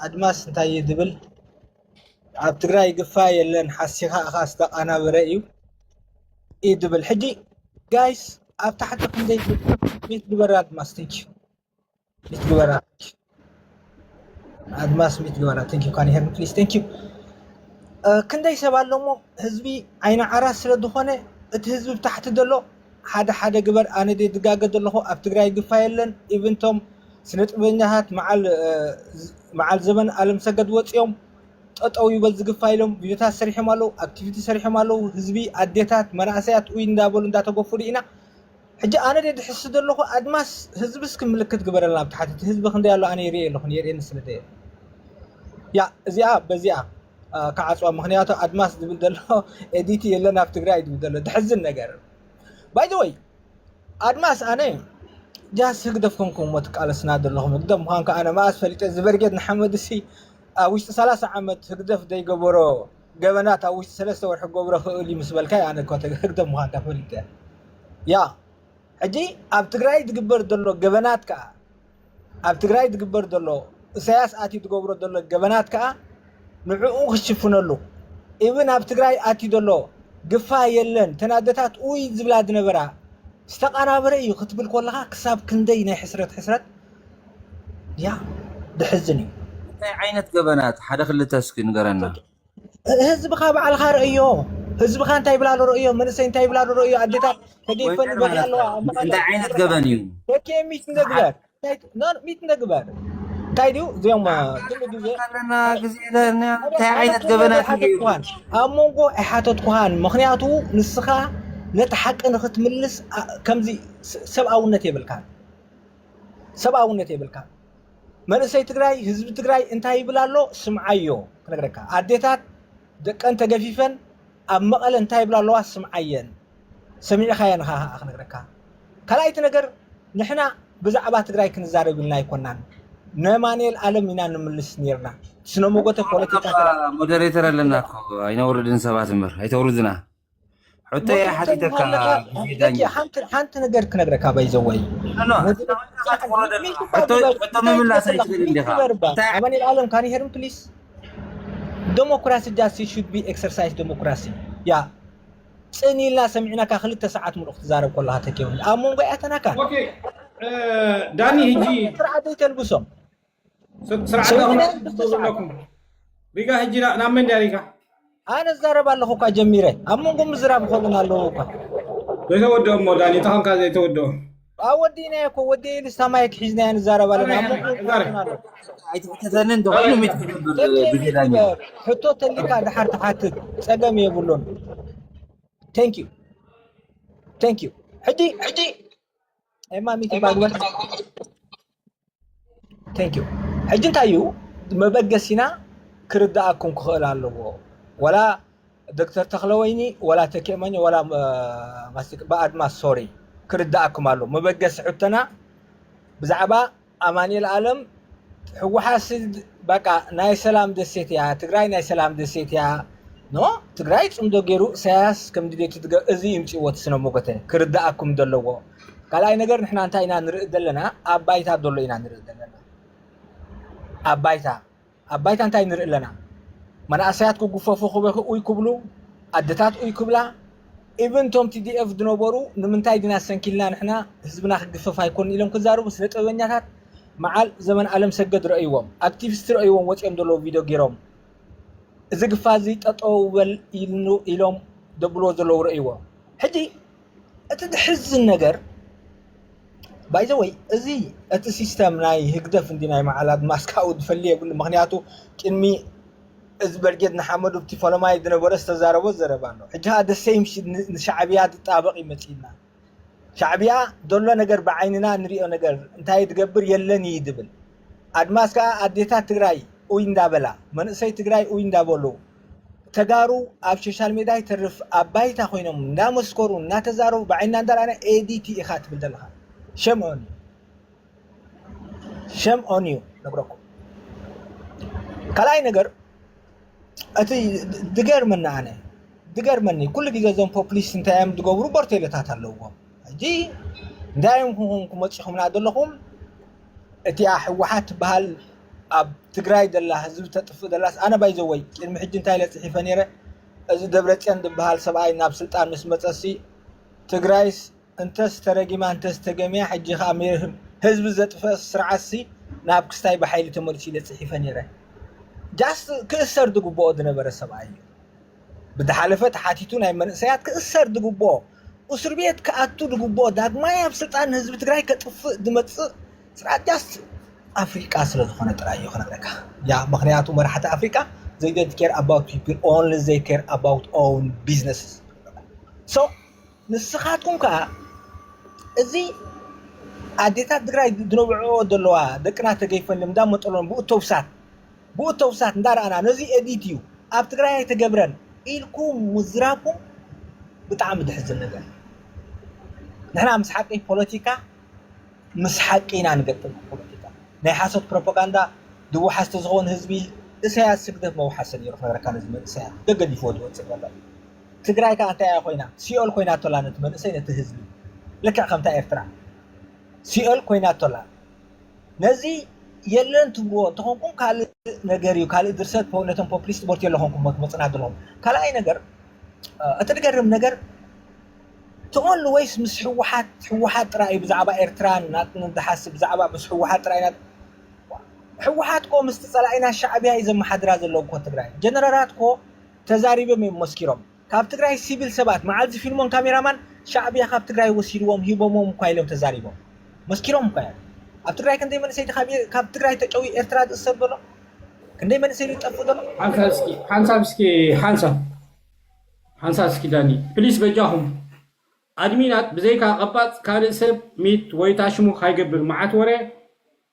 ኣድማስ እንታይ ዝብል ኣብ ትግራይ ግፋ የለን ሓሲኻ እኻ ዝተቃናበረ እዩ እዩ ዝብል ሕጂ ጋይስ ኣብ ታሕቲ ክንደይ ሚት ግበራ ኣድማስ thank you ሚት ግበራ ኣድማስ ሚት ግበራ thank you can you hear me please thank you ክንደይ ሰብ ኣሎ እሞ ህዝቢ ዓይኒ ዓራት ስለ ዝኾነ እቲ ህዝቢ ብታሕቲ ዘሎ ሓደ ሓደ ግበር ኣነ ድየ ዝጋገ ዘለኹ ኣብ ትግራይ ግፋ የለን even ቶም ስነ ጥበበኛታት መዓል መዓል ዘመን ኣለምሰገድ ወፂኦም ጠጠው ይበል ዝግፋ ኢሎም ቪዲዮታት ሰሪሖም ኣለዉ ኣክቲቪቲ ሰሪሖም ኣለዉ ህዝቢ ኣዴታት መናእሰያት ኡይ እንዳበሉ እንዳተገፉ ርኢና ሕጂ ኣነ ድየ ድሕስ ዘለኹ ኣድማስ ህዝብስ ክምልክት ግበረልና ኣብ ታሕቲ እቲ ህዝቢ ክንደይ ኣሎ ኣነ ይርኢ ኣለኹ የርእየኒ ስለ ደየ ያ እዚኣ በዚኣ ክዓፅዋ ምክንያቱ ኣድማስ ዝብል ዘሎ ኤዲቲ የለን ኣብ ትግራይ ዝብል ዘሎ ድሕዝን ነገር by the way ኣድማስ ኣነ ጃስ ህግደፍ ኮንኩም እሞ ትቃለስና ዘለኹም ህግደፍ ምዃንካ ኣነ መኣስ ፈሊጠ እዚ በርጌድ ንሓመድ ሲ ኣብ ውሽጢ ሰላሳ ዓመት ህግደፍ ዘይገበሮ ገበናት ኣብ ውሽጢ ሰለስተ ወርሒ ክገብሮ ክእል እዩ ምስ በልካ ኣነ ህግደፍ ምዃንካ ፈሊጠ ያ ሕጂ ኣብ ትግራይ ዝግበር ዘሎ ገበናት ከዓ ኣብ ትግራይ ዝግበር ዘሎ እሳያስ ኣትዩ ዝገብሮ ዘሎ ገበናት ከዓ ንዕኡ ክሽፍነሉ ኢብን ኣብ ትግራይ ኣትዩ ዘሎ ግፋ የለን ተናደታት ኡይ ዝብላ ዝነበራ ዝተቃናበረ እዩ ክትብል ከለካ ክሳብ ክንደይ ናይ ሕስረት ሕስረት ያ ድሕዝን እዩ። እንታይ ዓይነት ገበናት ሓደ ክልተ እስኪ ንገረና። ህዝብኻ ባዕልኻ ረእዮ። ህዝብኻ እንታይ ይብላ ዶ ረእዮ። መንእሰይ እንታይ ይብላ ዶ ረእዮ። ኣዴታት ተገይፈን ይበልያ ኣለዋ። እንታይ ዓይነት ገበን እዩ? ተኪኤ ሚት ንግበር ሚት ንግበር እንታይ ድዩ እዚኦም ኩሉ ግዜ ኣለና ግዜ እንታይ ዓይነት ገበናት እዩ? ኣብ መንጎ ኣይሓተትኩሃን ምክንያቱ ንስኻ ነቲ ሓቂ ንክትምልስ ከምዚ ሰብኣውነት የብልካን ሰብኣውነት የብልካን መንእሰይ ትግራይ ህዝቢ ትግራይ እንታይ ይብል ኣሎ ስምዓዮ ክነግረካ ኣዴታት ደቀን ተገፊፈን ኣብ መቐለ እንታይ ይብላ ኣለዋ ስምዓየን ሰሚዕኻየን ኻ ክነግረካ ካልኣይቲ ነገር ንሕና ብዛዕባ ትግራይ ክንዛረብ ኢልና ኣይኮናን። ነማንኤል ኣለም ኢና ንምልስ ነርና። ስነ መጎተ ፖለቲካ ሞደሬተር ኣለና እኮ፣ ኣይነውርድን ሰባት እምበር ኣይተውርድና። ሕቶ እያ ሓቲተካ። ሓንቲ ነገር ክነግረካ ባይዘወይ። ሕቶ ምምላስ ኣይትኽእል እንዲኻ። ኣማኔል ኣለም ካን ሄርም ፕሊስ። ዴሞክራሲ just should be exercise ዴሞክራሲ። ያ ጽን ኢልና ሰሚዕናካ ክልተ ሰዓት ሙሉእ ክትዛረብ ከለኻ ተኪውን ኣብ መንጎ ያተናካ ዳኒ ህጂ ስርዓት ዘይተልብሶም ስርዓት ኣለኩም። ሪጋ ህጂ ናብ መን ድያ ሪጋ? ኣነ እዛረብ ኣለኹ እኳ ጀሚረ ኣብ መንጎ ምዝራብ ይኸሉን ኣለዉ እኳ ዘይተወደኦ እሞ ዳኒ ተኸንካ ዘይተወደኦ ኣወዲእናዮ እኮ ወዲ ኢልስታ ማይክ ሒዝናዮ ንዛረብ ኣለና ኣብ መንጎ ዛረብ። ይኸሉን ኣለዉ። ኣይትሕተተኒ እንተኾይኑ ሚት ክገብር ብዜዳኛ ሕቶ ተሊካ ድሓር ትሓትት ጸገም የብሉን። Thank you thank you። ሕጂ ሕጂ ኤማ ሚቲ ባግበር Thank you። ሕጂ እንታይ እዩ መበገሲና ክርዳኣኩም ክኽእል ኣለዎ። ወላ ዶክተር ተኽለወይኒ ወላ ተኪኤ መኒ ወላ ማስቲካ ብኣድማስ ሶሪ ክርዳኣኩም ኣሎ። መበገሲ ሕቶና ብዛዕባ ኣማኑኤል ኣለም ህወሓት ሲ በቃ ናይ ሰላም ደሴት እያ፣ ትግራይ ናይ ሰላም ደሴት እያ። ኖ ትግራይ ፅምዶ ገይሩ ኢሳያስ ከም ድሌቱ ትገ- እዚ ይምፅዎ እቲ ስነ ሞገተ ክርዳኣኩም ዘለዎ። ካልኣይ ነገር ንሕና እንታይ ኢና ንርኢ ዘለና? ኣብ ባይታ ዘሎ ኢና ንርኢ ዘለና። ኣብ ባይታ ኣብ ባይታ እንታይ ንርኢ ኣለና? መናእሰያት ክጉፈፉ ክበክኡ ይክብሉ፣ ኣደታት ኡይ ክብላ። ኢቭን ቶም ቲ ዲ ኤፍ ዝነበሩ ንምንታይ ዲና ሰንኪልና ንሕና ህዝብና ክግፈፍ ኣይኮን ኢሎም ክዛረቡ ስነ ጥበበኛታት መዓል ዘመን ኣለም ሰገድ ረእይዎም ኣክቲቪስት ረእይዎም ወፂኦም ዘለዉ ቪድዮ ገይሮም እዚ ግፋ እዚ ጠጠው በል ኢሎም ደብልዎ ዘለዉ ረእይዎ። ሕጂ እቲ ዝሕዝን ነገር ባይዘወይ እዚ እቲ ሲስተም ናይ ህግደፍ እንዲ ናይ መዓላት ማስካኡ ዝፈሊ የብሉ። ምክንያቱ ቅድሚ እዚ በርጌድ ንሓመዱ ኣብቲ ፈለማይ ዝነበረ ዝተዛረቦ ዘረባ ኣሎ። ሕጂ ከዓ ደሰይም ንሻዕብያ ዝጣበቕ ይመፅእና። ሻዕብያ ዘሎ ነገር ብዓይንና ንሪኦ ነገር እንታይ ትገብር የለን እዩ ዝብል። ኣድማስ ከዓ ኣዴታት ትግራይ ኡይ እንዳበላ መንእሰይ ትግራይ ኡይ እንዳበሉ ተጋሩ ኣብ ሶሻል ሜድያ ይተርፍ ኣብ ባይታ ኮይኖም እንዳመስከሩ እናተዛረቡ ብዓይንና እንዳረኣና ኤዲቲ ኢኻ ትብል ዘለኻ። ሸም ኦን ዩ ሸም ኦን ዩ ነግረኩም። ካልኣይ ነገር እቲ ድገርመኒ ኣነ ድገርመኒ ኩሉ ግዜ እዞም ፖፕሊስት እንታይ እዮም ዝገብሩ በርቴለታት ኣለዎም። ሕጂ እንታይ እዮም ክኾንኩም መፂኹምና ዘለኹም? እቲኣ ህወሓት ትበሃል ኣብ ትግራይ ዘላ ህዝቢ ተጥፍእ ዘላስ ኣነ ባይዘወይ ቅድሚ ሕጂ እንታይ ኢለ ፅሒፈ ነይረ? እዚ ደብረፅዮን ዝበሃል ሰብኣይ ናብ ስልጣን ምስ መፀሲ ትግራይስ እንተስ ተረጊማ እንተስ ተገምያ ሕጂ ከዓ ህዝቢ ዘጥፈእ ስርዓትሲ ናብ ክስታይ ብሓይሊ ተመሊሱ ኢለ ፅሒፈ ነይረ። ጃስት ክእሰር ዝግብኦ ዝነበረ ሰብኣይ እዩ። ብዝሓለፈ ተሓቲቱ ናይ መንእሰያት ክእሰር ዝግብኦ እስር ቤት ክኣቱ ዝግብኦ ዳግማይ ኣብ ስልጣን ንህዝቢ ትግራይ ከጥፍእ ዝመፅእ ስርዓት ጃስት ኣፍሪቃ ስለዝኾነ ጥራይ እዩ ክነግረካ። ያ ምክንያቱ መራሕቲ ኣፍሪቃ they don't care about people, only they care about own businesses. So ንስኻትኩም ከዓ እዚ ኣዴታት ትግራይ ዝነብዕኦ ዘለዋ ደቅና ተገይፈን እንዳመጠሎን ብእተውሳት ብእተውሳት እንዳረኣና ነዚ ኤዲት እዩ ኣብ ትግራይ ኣይተገብረን ኢልኩም ምዝራብኩም ብጣዕሚ ድሕዝን ነገር። ንሕና ምስ ሓቂ ፖለቲካ ምስ ሓቂ ኢና ንገጥም ፖለቲካ ናይ ሓሶት ፕሮፓጋንዳ ድወሓዝቲ ዝኾኑ ህዝቢ እሳያስ ስግደፍ መውሓሰ ነይሩ ክነግረካ ነዚ መንእሰያት ገገዲፍዎ ዝወፅእ ዘሎ ትግራይ ከዓ እንታይ እያ ኮይና ሲኦል ኮይና ኣቶላ ነቲ መንእሰይ ነቲ ህዝቢ ልክዕ ከምታ ኤርትራ ሲኦል ኮይና ኣቶላ ነዚ የለን ትብልዎ እንተኾንኩም ካልእ ነገር እዩ ካልእ ድርሰት ነቶም ፖፕሊስት ቦርት የለኾንኩም መፅና ዘለኹም ካልኣይ ነገር እቲ ዝገርም ነገር ትቐሉ ወይስ ምስ ህወሓት ህወሓት ጥራይ እዩ ብዛዕባ ኤርትራን ናጥንን ዝሓስብ ብዛዕባ ምስ ህወሓት ጥራይ ናት ህወሓት ኮ ምስቲ ፀላኢና ሻዕብያ እዩ ዘመሓድራ ዘለዉ ኮ ትግራይ ጀነራላት ኮ ተዛሪቦም እዮም መስኪሮም ካብ ትግራይ ሲቪል ሰባት መዓልዚ ፊልሞን ካሜራማን ሻዕብያ ካብ ትግራይ ወሲድዎም ሂቦሞም እኳ ኢሎም ተዛሪቦም መስኪሮም እኳ እዮም ኣብ ትግራይ ክንደይ መንእሰይ ካብ ትግራይ ተጨዊ ኤርትራ ዝእሰር ዘሎ ክንደይ መንእሰይ ዝጠፍእ ዘሎ ሓንሳብ እስኪ ሓንሳብ እስኪ ሓንሳብ ሓንሳብ እስኪ ዳኒ ፕሊስ በጃኹም ኣድሚናት ብዘይካ ቀባፅ ካልእ ሰብ ሚት ወይ ታሽሙ ካይገብር መዓት ወረ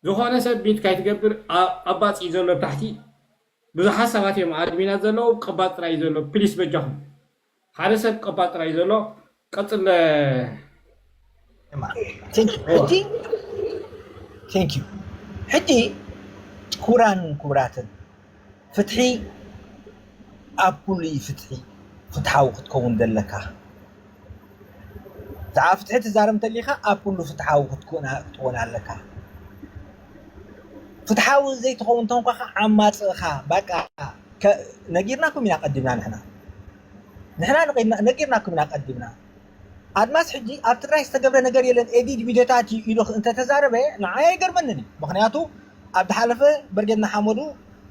ዝኾነ ሰብ ሚት ካይትገብር ቀባፅ እዩ ዘሎ ታሕቲ ብዙሓት ሰባት እዮም ኣድሚናት ዘለዉ ቀባፅ ጥራይ እዩ ዘሎ ፕሊስ በጃኹም ሓደ ሰብ ቀባፅ ጥራይ እዩ ዘሎ ቀፅለ እቲ Thank you። ሕጂ ክቡራን ክቡራትን፣ ፍትሒ ኣብ ኩሉ እዩ። ፍትሒ ፍትሓዊ ክትከውን ዘለካ፣ ብዛዕባ ፍትሒ ትዛረብ እንተሊኻ ኣብ ኩሉ ፍትሓዊ ክትኮን ኣለካ። ፍትሓዊ ዘይትኸውን እንተኾንካ ከዓ ዓማፅ ኢኻ። በቃ ነጊርናኩም ኢና ቀዲምና። ንሕና ንሕና ነጊርናኩም ኢና ቀዲምና። ኣድማስ ሕጂ ኣብ ትግራይ ዝተገብረ ነገር የለን፣ ኤዲት ቪዲዮታት እዩ ኢሉ እንተተዛረበ ንዓይ ኣይገርመንን እዩ። ምክንያቱ ኣብ ዝሓለፈ በርጌድ ንሓመዱ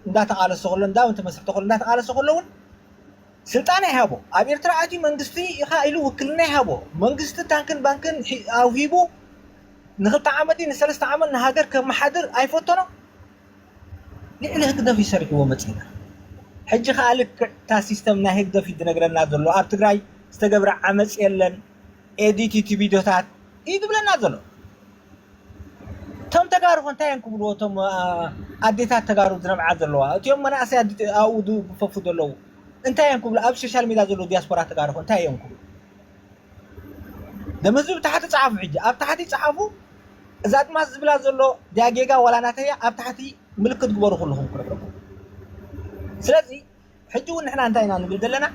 እንዳተቃለሰ ከሎ፣ እንዳ ተመስርተ ከሎ፣ እንዳተቃለሰ ከሎ እውን ስልጣን ኣይሃቦ። ኣብ ኤርትራ ኣትዩ መንግስቲ ኢኻ ኢሉ ውክልና ይሃቦ። መንግስቲ ታንክን ባንክን ኣውሂቡ ንክልተ ዓመት ንሰለስተ ዓመት ንሃገር ከመሓድር ኣይፈተኖ። ልዕሊ ህግደፍ ይሰርሕዎ መፂና። ሕጂ ከዓ ልክዕ እታ ሲስተም ናይ ህግደፍ እዩ ዝነግረና ዘሎ። ኣብ ትግራይ ዝተገብረ ዓመፅ የለን፣ ኤዲት ቪዲዮታት እዩ ዝብለና ዘሎ። እቶም ተጋሩ ከ እንታይ እዮም ክብልዎ? እቶም ኣዴታት ተጋሩ ዝነብዓ ዘለዋ፣ እቲኦም መናእሰይ ኣብኡ ዝግፈፉ ዘለዉ እንታይ እዮም ክብሉ? ኣብ ሶሻል ሚድያ ዘለዉ ዲያስፖራ ተጋሩ ከ እንታይ እዮም ክብሉ? ደም ህዝቢ ብታሕቲ ጸሓፉ። ሕጂ ኣብ ታሕቲ ጸሓፉ። እዛ ኣድማስ ዝብላ ዘሎ ድያ ጌጋ ዋላ ናተያ? ኣብ ታሕቲ ምልክት ግበሩ ኩልኹም ክነግረኩም። ስለዚ ሕጂ እውን ንሕና እንታይ ኢና ንብል ዘለና?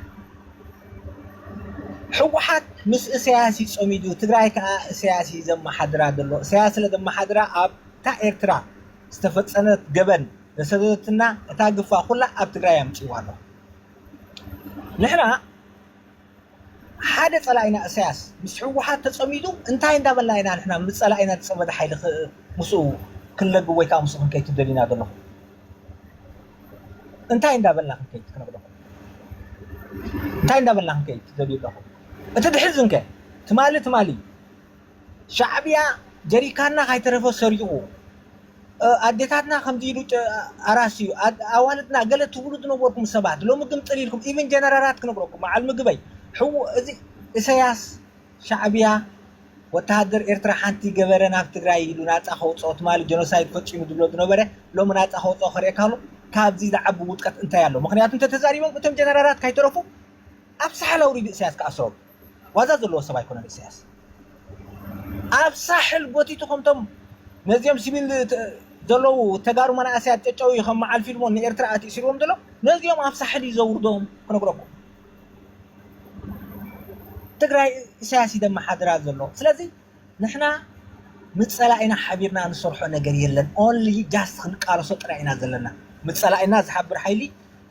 ህወሓት ምስ እሰያስ እዩ ጸሚዱ፣ ትግራይ ከኣ እሰያስ እዩ ዘመሓድራ ዘሎ። እሰያስ ስለ ዘመሓድራ ኣብታ ኤርትራ ዝተፈጸመት ገበን ዘሰደደትና እታ ግፋ ኩላ ኣብ ትግራይ ኣምጺእዋ ኣሎ። ንሕና ሓደ ጸላኢና እሰያስ ምስ ህወሓት ተጸሚዱ እንታይ እንዳበልና ኢና ንሕና ምስ ጸላኢና ዝጸመደ ሓይሊ ክ-፣ ምስኡ ክንለግብ ወይ ከዓ ምስኡ ክንከይድ ትደልዩና ዘለኹም? እንታይ እንዳበልና ክንከይድ ክነግረኹም? እንታይ እንዳበልና ክንከይድ ትደልዩ ኣለኹም? እቲ ድሕዝን ከ ትማሊ ትማሊ ሻዕብያ ጀሪካና ካይተረፈ ሰሪቑ፣ እ፣ ኣዴታትና ከምዚ ኢሉ ጨ-፣ ኣራስዩ፣ ኣድ-፣ ኣዋልድና ገለ ትብሉ ዝነበርኩም ሰባት ሎሚ ግምጥል ኢልኩም፣ ኢቭን ጀነራላት ክነግረኩም፣ በዓል ምግበይ፣ ሕው-፣ እዚ ኢሳያስ፣ ሻዕብያ፣ ወተሃደር ኤርትራ ሓንቲ ገበረ ናብ ትግራይ ኢሉ ናጻ ከውጽኦ፣ ትማሊ ጀኖሳይድ ፈጺሙ ዝብሎ ዝነበረ ሎሚ ናጻ ከውጽኦ ከርእየካ ኣሎ። ካብዚ ዝዓቢ ውድቀት እንታይ ኣሎ? ምኽንያቱ እንተተዛሪቦም እቶም ጀነራላት ካይተረፉ ኣብ ሳሕል ኣውሪዱ ኢሳያስ ክኣስሮም። ዋዛ ዘለዎ ሰብ ኣይኮነን ኢሳያስ። ኣብ ሳሕል ጎቲቱ ከምቶም ነዚኦም ሲቪል ተ-፣ ዘለዉ ተጋሩ መናእሰያት ጨጨው እዩ ከም መዓል ፊልሞን ንኤርትራ ኣትእሲርዎም ዘሎ፣ ነዚኦም ኣብ ሳሕል እዩ ዘውርዶም ክነግረኩም። ትግራይ ኢሳያስ እዩ ዘመሓድራ ዘሎ። ስለዚ ንሕና ምስ ጸላኢና ሓቢርና ንሰርሖ ነገር የለን። ኦንሊ ጃስት ክንቃለሶ ጥራይ ኢና ዘለና። ምስ ጸላኢና ዝሓብር ሓይሊ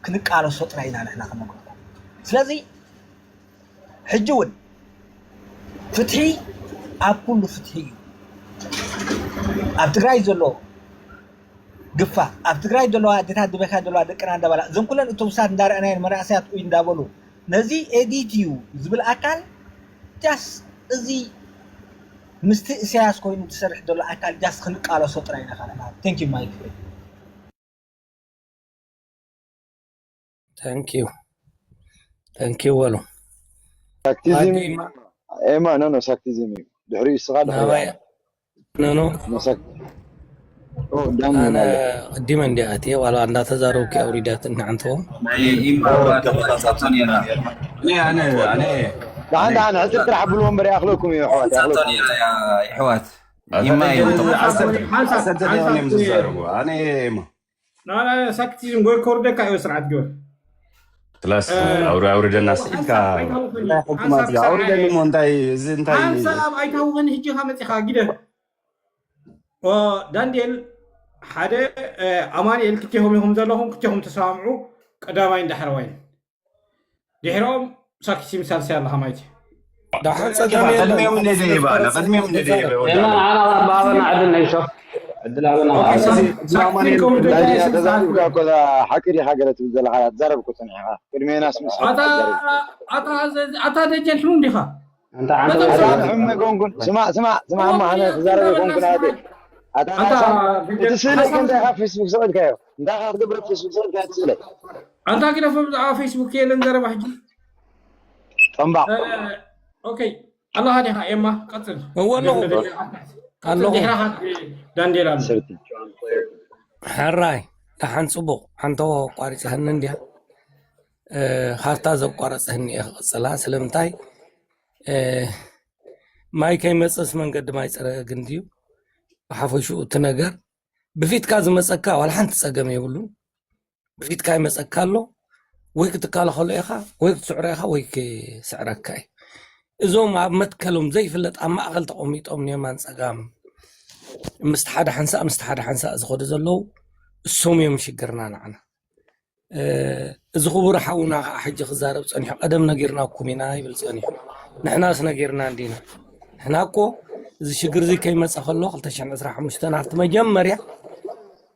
ክንቃለሶ ጥራይ ኢና ንሕና ክንነግረኩም። ስለዚ ሕጂ እውን ፍትሒ ኣብ ኩሉ ፍትሒ እዩ። ኣብ ትግራይ ዘሎ ግፋ፣ ኣብ ትግራይ ዘለዋ ኣዴታት ዝበካ ዘለዋ ደቅና እንዳበላ፣ እዞም ኩለን እቶብሳት እንዳረኣናየን መናእሰያት ኡይ እንዳበሉ፣ ነዚ ኤዲት እዩ ዝብል ኣካል ጃስ፣ እዚ ምስቲ እሰያስ ኮይኑ ዝሰርሕ ዘሎ ኣካል ጃስ ክንቃለሶ ጥራይ ኢና። ካልእ ማለት። Thank you ማይክ። Thank you. Thank you በሉ። ሳክቲዝም እዩ። ኤማ፣ ኖ፣ ኖ፣ ሳክቲዝም እዩ። ድሕሪኡ እስኻ ድሕሪኡ ናባይ ኣነ። ኖ፣ ኖ። ኖ፣ ሳክ-፣ ኦ፣ ዳኒ ኣነ ይበል። ቅዲመ እንዲያ ኣትየ፣ ዋላ እንዳተዛረብኩ ኣውሪዳትኒ ሓንትኦም። ናይ ኢምባባ ተበታታቶን ኢና። እኔ ኣነ ኣነ ደሓን፣ ደሓን፣ ሕፅር ጥራሕ ብልዎ እምበር ይኣኽለኩም እዩ፣ ኣሕዋት፣ ይኣኽለኩም። ተበታታቶን ኢና፣ ያ፣ ይሕዋት። ኣታ ኢማይ ደጀን ተበታታቶን። ሓንሳብ ሓንሳብ እዮም ዝዛረቡ። ኣነ እሞ ናና ሳክቲዝም ጎይ ኮርደካ እዩ ስርዓት ግበር። ክላስ እ፣ ኣውሪ ኣውርደና ስኢልካ ሓንሳብ ኣይታውኸኒ። ናይ ሕኩማት ሓንሳብ እያ። ኣውርደኒ እሞ እንታይ እዚ እንታይ ሓንሳብ ኣይታውኸኒ። ሕጂ ኻ መፂኻ ግደ። ኦ፣ ዳንኤል ሓደ፣ እ፣ ኣማንኤል ክልቴኹም ኢኹም ዘለኹም፣ ክልቴኹም ተሰማምዑ። ቀዳማይ እንዳሕረዋይ ድሕሮም ሳክቲዝም ሳልሳይ ኣለኻ ማለት እዩ። ደሓን ጸገም የለን። ቅድሚኦም እንደ ደይባ ኣለ ቅድሚኦም እንደ ደይባ ኤማ ንዓና ኣባና ዕድል ነይሾ ዕድል ኣበና ኦኬ፣ ኣበና ሳክ- ስማ ማን ሳክቲዝም ከምኡ ዳኒ ደጋይ ተዛሪብካ ስልጣን እኮ እዛ ሓቂ ዲኻ ገለ ትብል ዘለኻ? ትዛረብ እኮ ጸኒሕኻ። ቅድሜና ስምስ ኣታ ኣታ ኣታ ደጀን ሕሙም ዲኻ? ኣንታ ዓንተ በጣም ወዲ ሰው ኣታ ሕሙም ኣይኮንኩን። ስማ፣ ስማ፣ ስማ፣ እማ ኣነ ክዛረብ ኣይኮንኩን። ኣደ ኣታ ኣታ ሓሳብ እቲ ስእለይ ከ እንታይ ካብ ፌስቡክ ሰቒልካዮ? እንታይ ካብ ትገብር ኣብ ፌስቡክ ሰቒልካዮ እቲ ስእለይ? ኣንታ ግደፎ ብዛዕባ ፌስቡክ የለን ዘረባ ሕጂ። ጠምባቕ። እ፣ ኦኬ ኣለኻ ዲኻ ኤማ? ቀጽል። እወ ኣለኹ። ቀጽል ኣለኹ። ድሕራኻ ዳንዴል ኣሎ። ስርቲ። ሕራይ ደሓን ጽቡቕ። ሓንቶ ኣቋሪጽሃኒ እንድያ። እ፣ ካብታ ዘቋረጽህኒ እየ ክቕጽላ። ስለምንታይ? እ፣ ማይ ከይመጽእስ መንገዲ ማይ ጽረግ እንድዩ። ብሓፈሽኡ እቲ ነገር ብፊትካ ዝመፀካ ዋላ ሓንቲ ፀገም የብሉን። ብፊትካ ይመፀካ ኣሎ፣ ወይ ክትከላኸሎ ኢኻ፣ ወይ ክትስዕሮ ኢኻ፣ ወይ ክስዕረካ እዩ። እዞም ኣብ መትከሎም ዘይፍለጥ ኣብ ማእኸል ተቐሚጦም ንየማን ፀጋም ምስቲ ሓደ ሓንሳእ ምስቲ ሓደ ሓንሳእ ዝኸዱ ዘለዉ እሶም እዮም ሽግርና ንዓና። እዚ ክቡር ሓውና ከዓ ሕጂ ክዛረብ ፀኒሑ፣ ቀደም ነጊርናኩም ኢና ይብል ፀኒሑ። ንሕናስ ነጊርና እንዲና። ንሕና እኮ እዚ ሽግር እዚ ከይመፀ ከሎ ክልተ ሽሕን ዕስራን ሓሙሽተን ኣብቲ መጀመርያ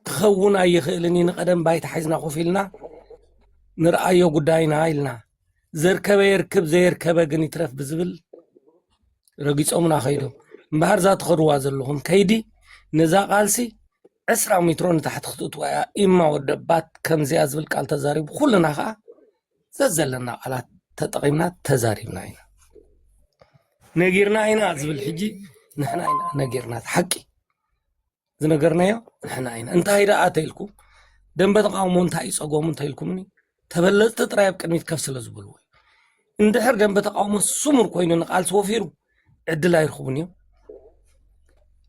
ክኸውን ኣይኽእልን እዩ፣ ንቀደም ባይታ ሓይዝና ኮፍ ኢልና ንርኣዮ ጉዳይና ኢልና። ዘርከበ የርክብ፣ ዘየርከበ ግን ይትረፍ ብዝብል ረጊጾምና ከይዶም። እምበሃር እዛ ትኸድዋ ዘለኹም ከይዲ ነዛ ቃልሲ ዕስራ ሜትሮ ንታሕቲ ክትእትዋ እያ። ኢማ ወደባት ከምዚኣ ዝብል ቃል ተዛሪቡ፣ ኩልና ከዓ ዘዘለና ቃላት ተጠቒምና ተዛሪብና ኢና። ነጊርና ኢና ዝብል ሕጂ ንሕና ኢና ነጊርና፣ ሓቂ ዝነገርናዮ ንሕና ኢና። እንታይ ደኣ ተኢልኩም፣ ደንበ ተቃውሞ እንታይ እዩ ጸገሙ እንተኢልኩምኒ፣ ተበለጽቲ ጥራይ ኣብ ቅድሚት ከፍ ስለ ዝበልዎ እዩ። እንድሕር ደንበ ተቃውሞ ስሙር ኮይኑ ንቃልሲ ወፊሩ ዕድል ኣይረኽቡን እዮም።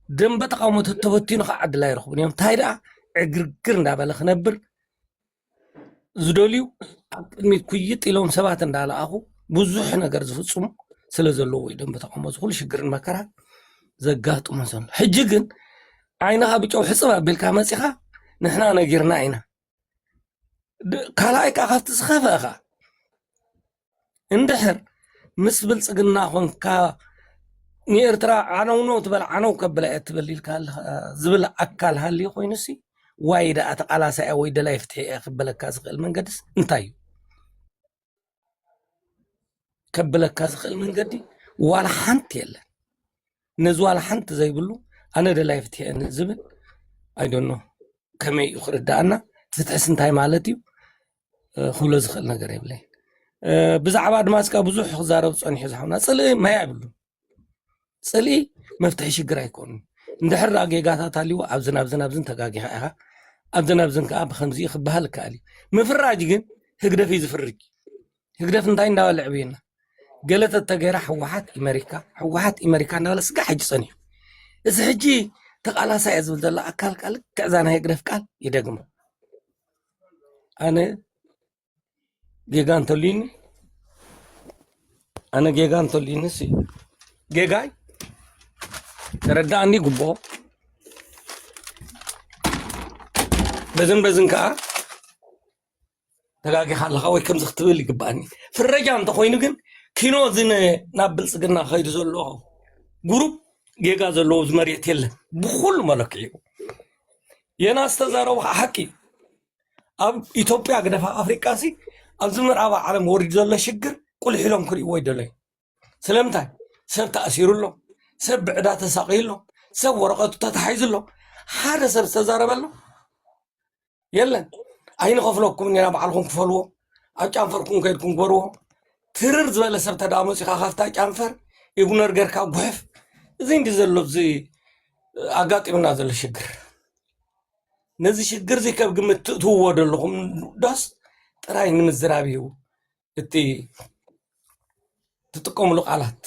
ደንበ ተቃውሞ ተተበቲኑ ከዓ ዕድል ኣይረኽቡን እዮም። እንታይ ደኣ ዕግርግር እንዳበለ ክነብር ዝደልዩ ኣብ ቅድሚት ኩይጥ ኢሎም ሰባት እንዳለኣኹ ብዙሕ ነገር ዝፍጽሙ ስለ ዘለዉ እዩ ደንበ ተቃውሞ እዚ ኩሉ ሽግርን መከራን ዘጋጥሞ ዘሎ። ሕጂ ግን ዓይንኻ ብጨው ሕጽብ ኣቢልካ መጺኻ ንሕና ነጊርና ኢና። ድ-፣ ካልኣይ ከዓ ካብቲ ዝኸፍአ ከዓ እንድሕር ምስ ብልጽግና ኾንካ ንኤርትራ ዓነው ነው ትበል፣ ዓነው ከብላ እየ ትበል ኢልካ ኣለኻ ዝብል ኣካል ሃልዩ ኮይኑሲ፣ ዋይ ደኣ ተቃላሳይ ወይ ደላይ ፍትሒ እየ ክበለካ ዝኽእል መንገድስ እንታይ እዩ? ከብለካ ዝኽእል መንገዲ ዋላ ሓንቲ የለን። ነዚ ዋላ ሓንቲ ዘይብሉ ኣነ ደላይ ፍትሒ እየ ዝብል፣ I don't know ከመይ እዩ ክርዳኣና፣ ፍትሕስ እንታይ ማለት እዩ፣ እ፣ ክብሎ ዝኽእል ነገር የብለይን። እ፣ ብዛዕባ ኣድማስ ከኣ ብዙሕ ክዛረብ ጸኒሑ ዝሓውና፣ ጽልኢ ማይ ኣይብሉን። ጽልኢ መፍትሒ ሽግር ኣይኮኑን። እንድሕር ደኣ ጌጋታት ሃልይዎ ኣብዝን ኣብዝን ኣብዝን ተጋጊኻ ኢኻ፣ ኣብዝን ኣብዝን ከኣ ብኸምዚ ክበሃል ይከኣል እዩ። ምፍራጅ ግን ህግደፍ እዩ ዝፍርጅ። ህግደፍ እንታይ እንዳበለ ዕብየና? ገለ ተተገይራ ህወሓት ኢመሪካ፣ ህወሓት ኢመሪካ እንዳበለ ስጋዕ ሕጂ ጸኒሑ። እዚ ሕጂ ተቃላሳይ እየ ዝብል ዘሎ ኣካል ከኣ ልክዕ እዛ ናይ ህግደፍ ቃል ይደግማ። ኣነ ጌጋ እንተልዩኒ፣ ኣነ ጌጋ እንተልዩኒ ሲ ጌጋይ ተረዳእኒ ግቦ። በዝን በዝን ከኣ ተጋጊኻ ኣለኻ ወይ ከምዚ ክትብል ይግባኣኒ። ፍረጃ እንተኾይኑ ግን ኪኖ እዚ ን-፣ ናብ ብልጽግና ከይዱ ዘሎ ጉሩፕ ጌጋ ዘለዎ ኣብዚ መሬት የለን። ብኹሉ መለክዒኡ የናስ ተዛረቡ ከዓ ሓቂ እዩ። ኣብ ኢትዮጵያ ግደፋ ኣፍሪቃ ሲ ኣብዚ ምዕራብ ዓለም ወሪዱ ዘሎ ሽግር ቁልሕ ኢሎም ክርእይዎ ይደለዩ። ስለምንታይ? ሰብ ተኣሲሩ ኣሎ፣ ሰብ ብዕዳ ተሳቒዩ ኣሎ፣ ሰብ ወረቐቱ ተታሒዙ ኣሎ። ሓደ ሰብ ዝተዛረበ ኣሎ? የለን። ኣይንኸፍለኩም ኢና፣ ባዕልኹም ክፈልዎ፣ ኣብ ጫንፈርኩም ከይድኩም ግበርዎ። ትርር ዝበለ ሰብ ተዳ መፂኻ ካብታ ጫንፈር ኢግኖር ጌርካ ጉሕፍ። እዚ እንዲ ዘሎ፣ እዚ ኣጋጢሙና ዘሎ ሽግር። ነዚ ሽግር እዚ ከብ ግምት ትእትውዎ ዘለኹም ዶስ ጥራይ ንምዝራብ እዩ እቲ ትጥቀምሉ ቃላት?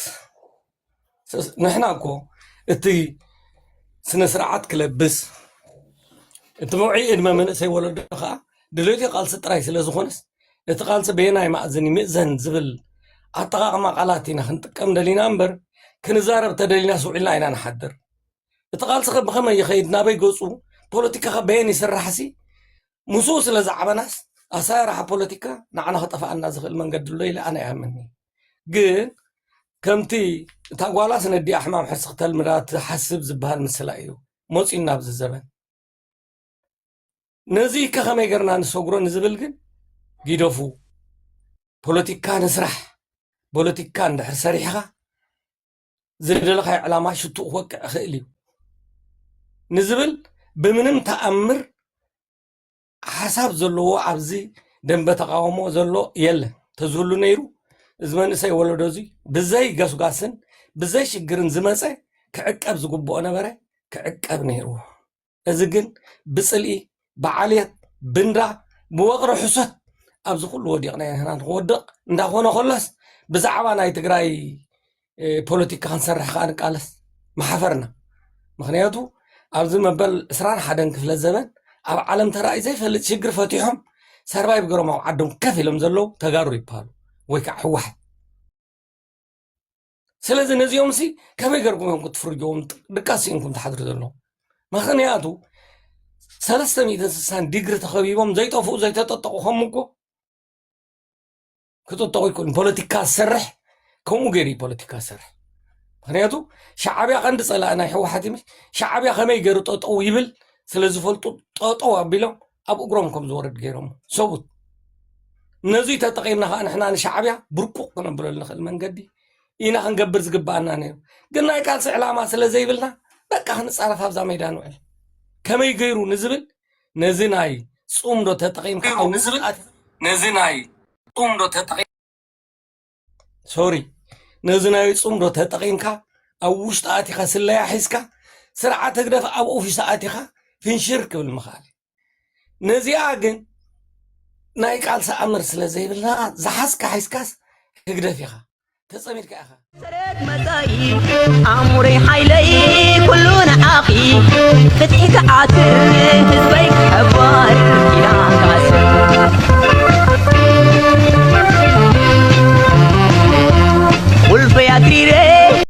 ስ-፣ ንሕና እኮ እቲ ስነ ስርዓት ክለብስ፣ እቲ መውዕይ ዕድመ መንእሰይ ወለዶ ከዓ ድሌትዮ ቃልሲ ጥራይ ስለ ዝኾነስ፣ እቲ ቃልሲ በየናይ መኣዝን ይምእዘን ዝብል ኣጠቓቕማ ቃላት ኢና ክንጥቀም ደሊና እምበር፣ ክንዛረብ ተደሊናስ ውዒልና ኢና ንሓድር። እቲ ቃልሲ ከ ብኸመይ ይኸይድ፣ ናበይ ገጹ፣ ፖለቲካ ከ በየን ይስራሕሲ፣ ምስኡ ስለ ዝዓበናስ፣ ኣሰራርሓ ፖለቲካ ንዓና ከጠፍኣና ዝኽእል መንገዲ ኣሎ ኢለ ኣነ ኣይኣምንኒ። ግን ከምቲ እታ ጓላስ ነዲኣ ሕማም ሕርሲ ክተልምዳ ትሓስብ ዝበሃል ምስላ እዩ መጺኡ ናብዚ ዘበን። ነዚ ከ ከመይ ጌርና ንሰግሮ ንዝብል ግን ግደፉ። ፖለቲካ ንስራሕ። ፖለቲካ እንድሕር ሰሪሕኻ ዝደለኻዮ ዕላማ ሽቱኡ ክወቅዕ ይኽእል እዩ ንዝብል ብምንም ተኣምር ሓሳብ ዘለዎ ኣብዚ ደንበ ተቃውሞ ዘሎ የለን። ተዝህሉ ነይሩ፣ እዚ መንእሰይ ወለዶ እዚ ብዘይ ገስጋስን ብዘይ ሽግርን ዝመጸ ክዕቀብ ዝግብኦ ነበረ፣ ክዕቀብ ነይርዎ። እዚ ግን ብጽልኢ፣ ብዓልየት፣ ብንዳ፣ ብወቕሪ ሕሶት ኣብዚ ኩሉ ወዲቕና ኢና ንኽወድቕ እንዳኾነ ከሎስ ብዛዕባ ናይ ትግራይ፣ እ፣ ፖለቲካ ክንሰርሕ ከኣ ንቃለስ ምሓፈርና። ምኽንያቱ ኣብዚ መበል ዕስራን ሓደን ክፍለ ዘበን ኣብ ዓለም ተራእዩ ዘይፈልጥ ሽግር ፈቲሖም ሰርቫይቭ ገሮም ኣብ ዓዶም ከፍ ኢሎም ዘለዉ ተጋሩ ይበሃሉ፣ ወይ ከዓ ህወሓት። ስለዚ ነዚኦም ሲ ከመይ ገርኩም እዮም ክትፍርጅዎም ድቃስ ኢንኩም ትሓድሩ ዘለኹም? ምኽንያቱ ሰለስተ ሚእትን ስሳን ዲግሪ ተኸቢቦም ዘይጠፍኡ ዘይተጠጠቑ ከም እኮ ክጥጠቑ ይክእሉ። ፖለቲካ ዝሰርሕ ከምኡ ገይሩ እዩ ፖለቲካ ዝሰርሕ። ምኽንያቱ ሻዕብያ ቀንዲ ጸላኢ ናይ ህወሓት እዩ። ሻዕብያ ከመይ ገይሩ ጠጠው ይብል ስለ ዝፈልጡ ጠጠው ኣቢሎም ኣብ እግሮም ከም ዝወርድ ገይሮም ሰቡት። ነዙይ ተጠቒምና ከዓ ንሕና ንሻዕብያ ብርቁቕ ክነብለሉ ንኽእል መንገዲ ኢና ክንገብር ዝግባኣና ነይሩ። ግን ናይ ቃልሲ ዕላማ ስለ ዘይብልና በቃ ክንጻረፍ ኣብዛ ሜዳ ንውዕል። ከመይ ገይሩ ንዝብል ነዚ ናይ ጽምዶ ተጠቒምካ ኣብ ውሽጢ ኣት- ነዚ ናይ ጽምዶ ተጠቒ ሶሪ ነዚ ናይ ጽምዶ ተጠቒምካ ኣብ ውሽጢ ኣቲኻ ስለያ ሒዝካ ስርዓት ህግደፍ ኣብ ኦፊስ ኣቲኻ ፍንሽር ክብል ምኽኣል እዩ። ነዚኣ ግን ናይ ቃልሲ ኣምር ስለ ዘይብልና ዝሓዝካ ሒዝካስ ህግደፍ ኢኻ ተጸሚድካ ኢኻ። ሰረት መጻኢ ኣእምሮይ ሓይለይ ኩሉ ንዓኺ ፍትሒ ክዓትር ህዝበ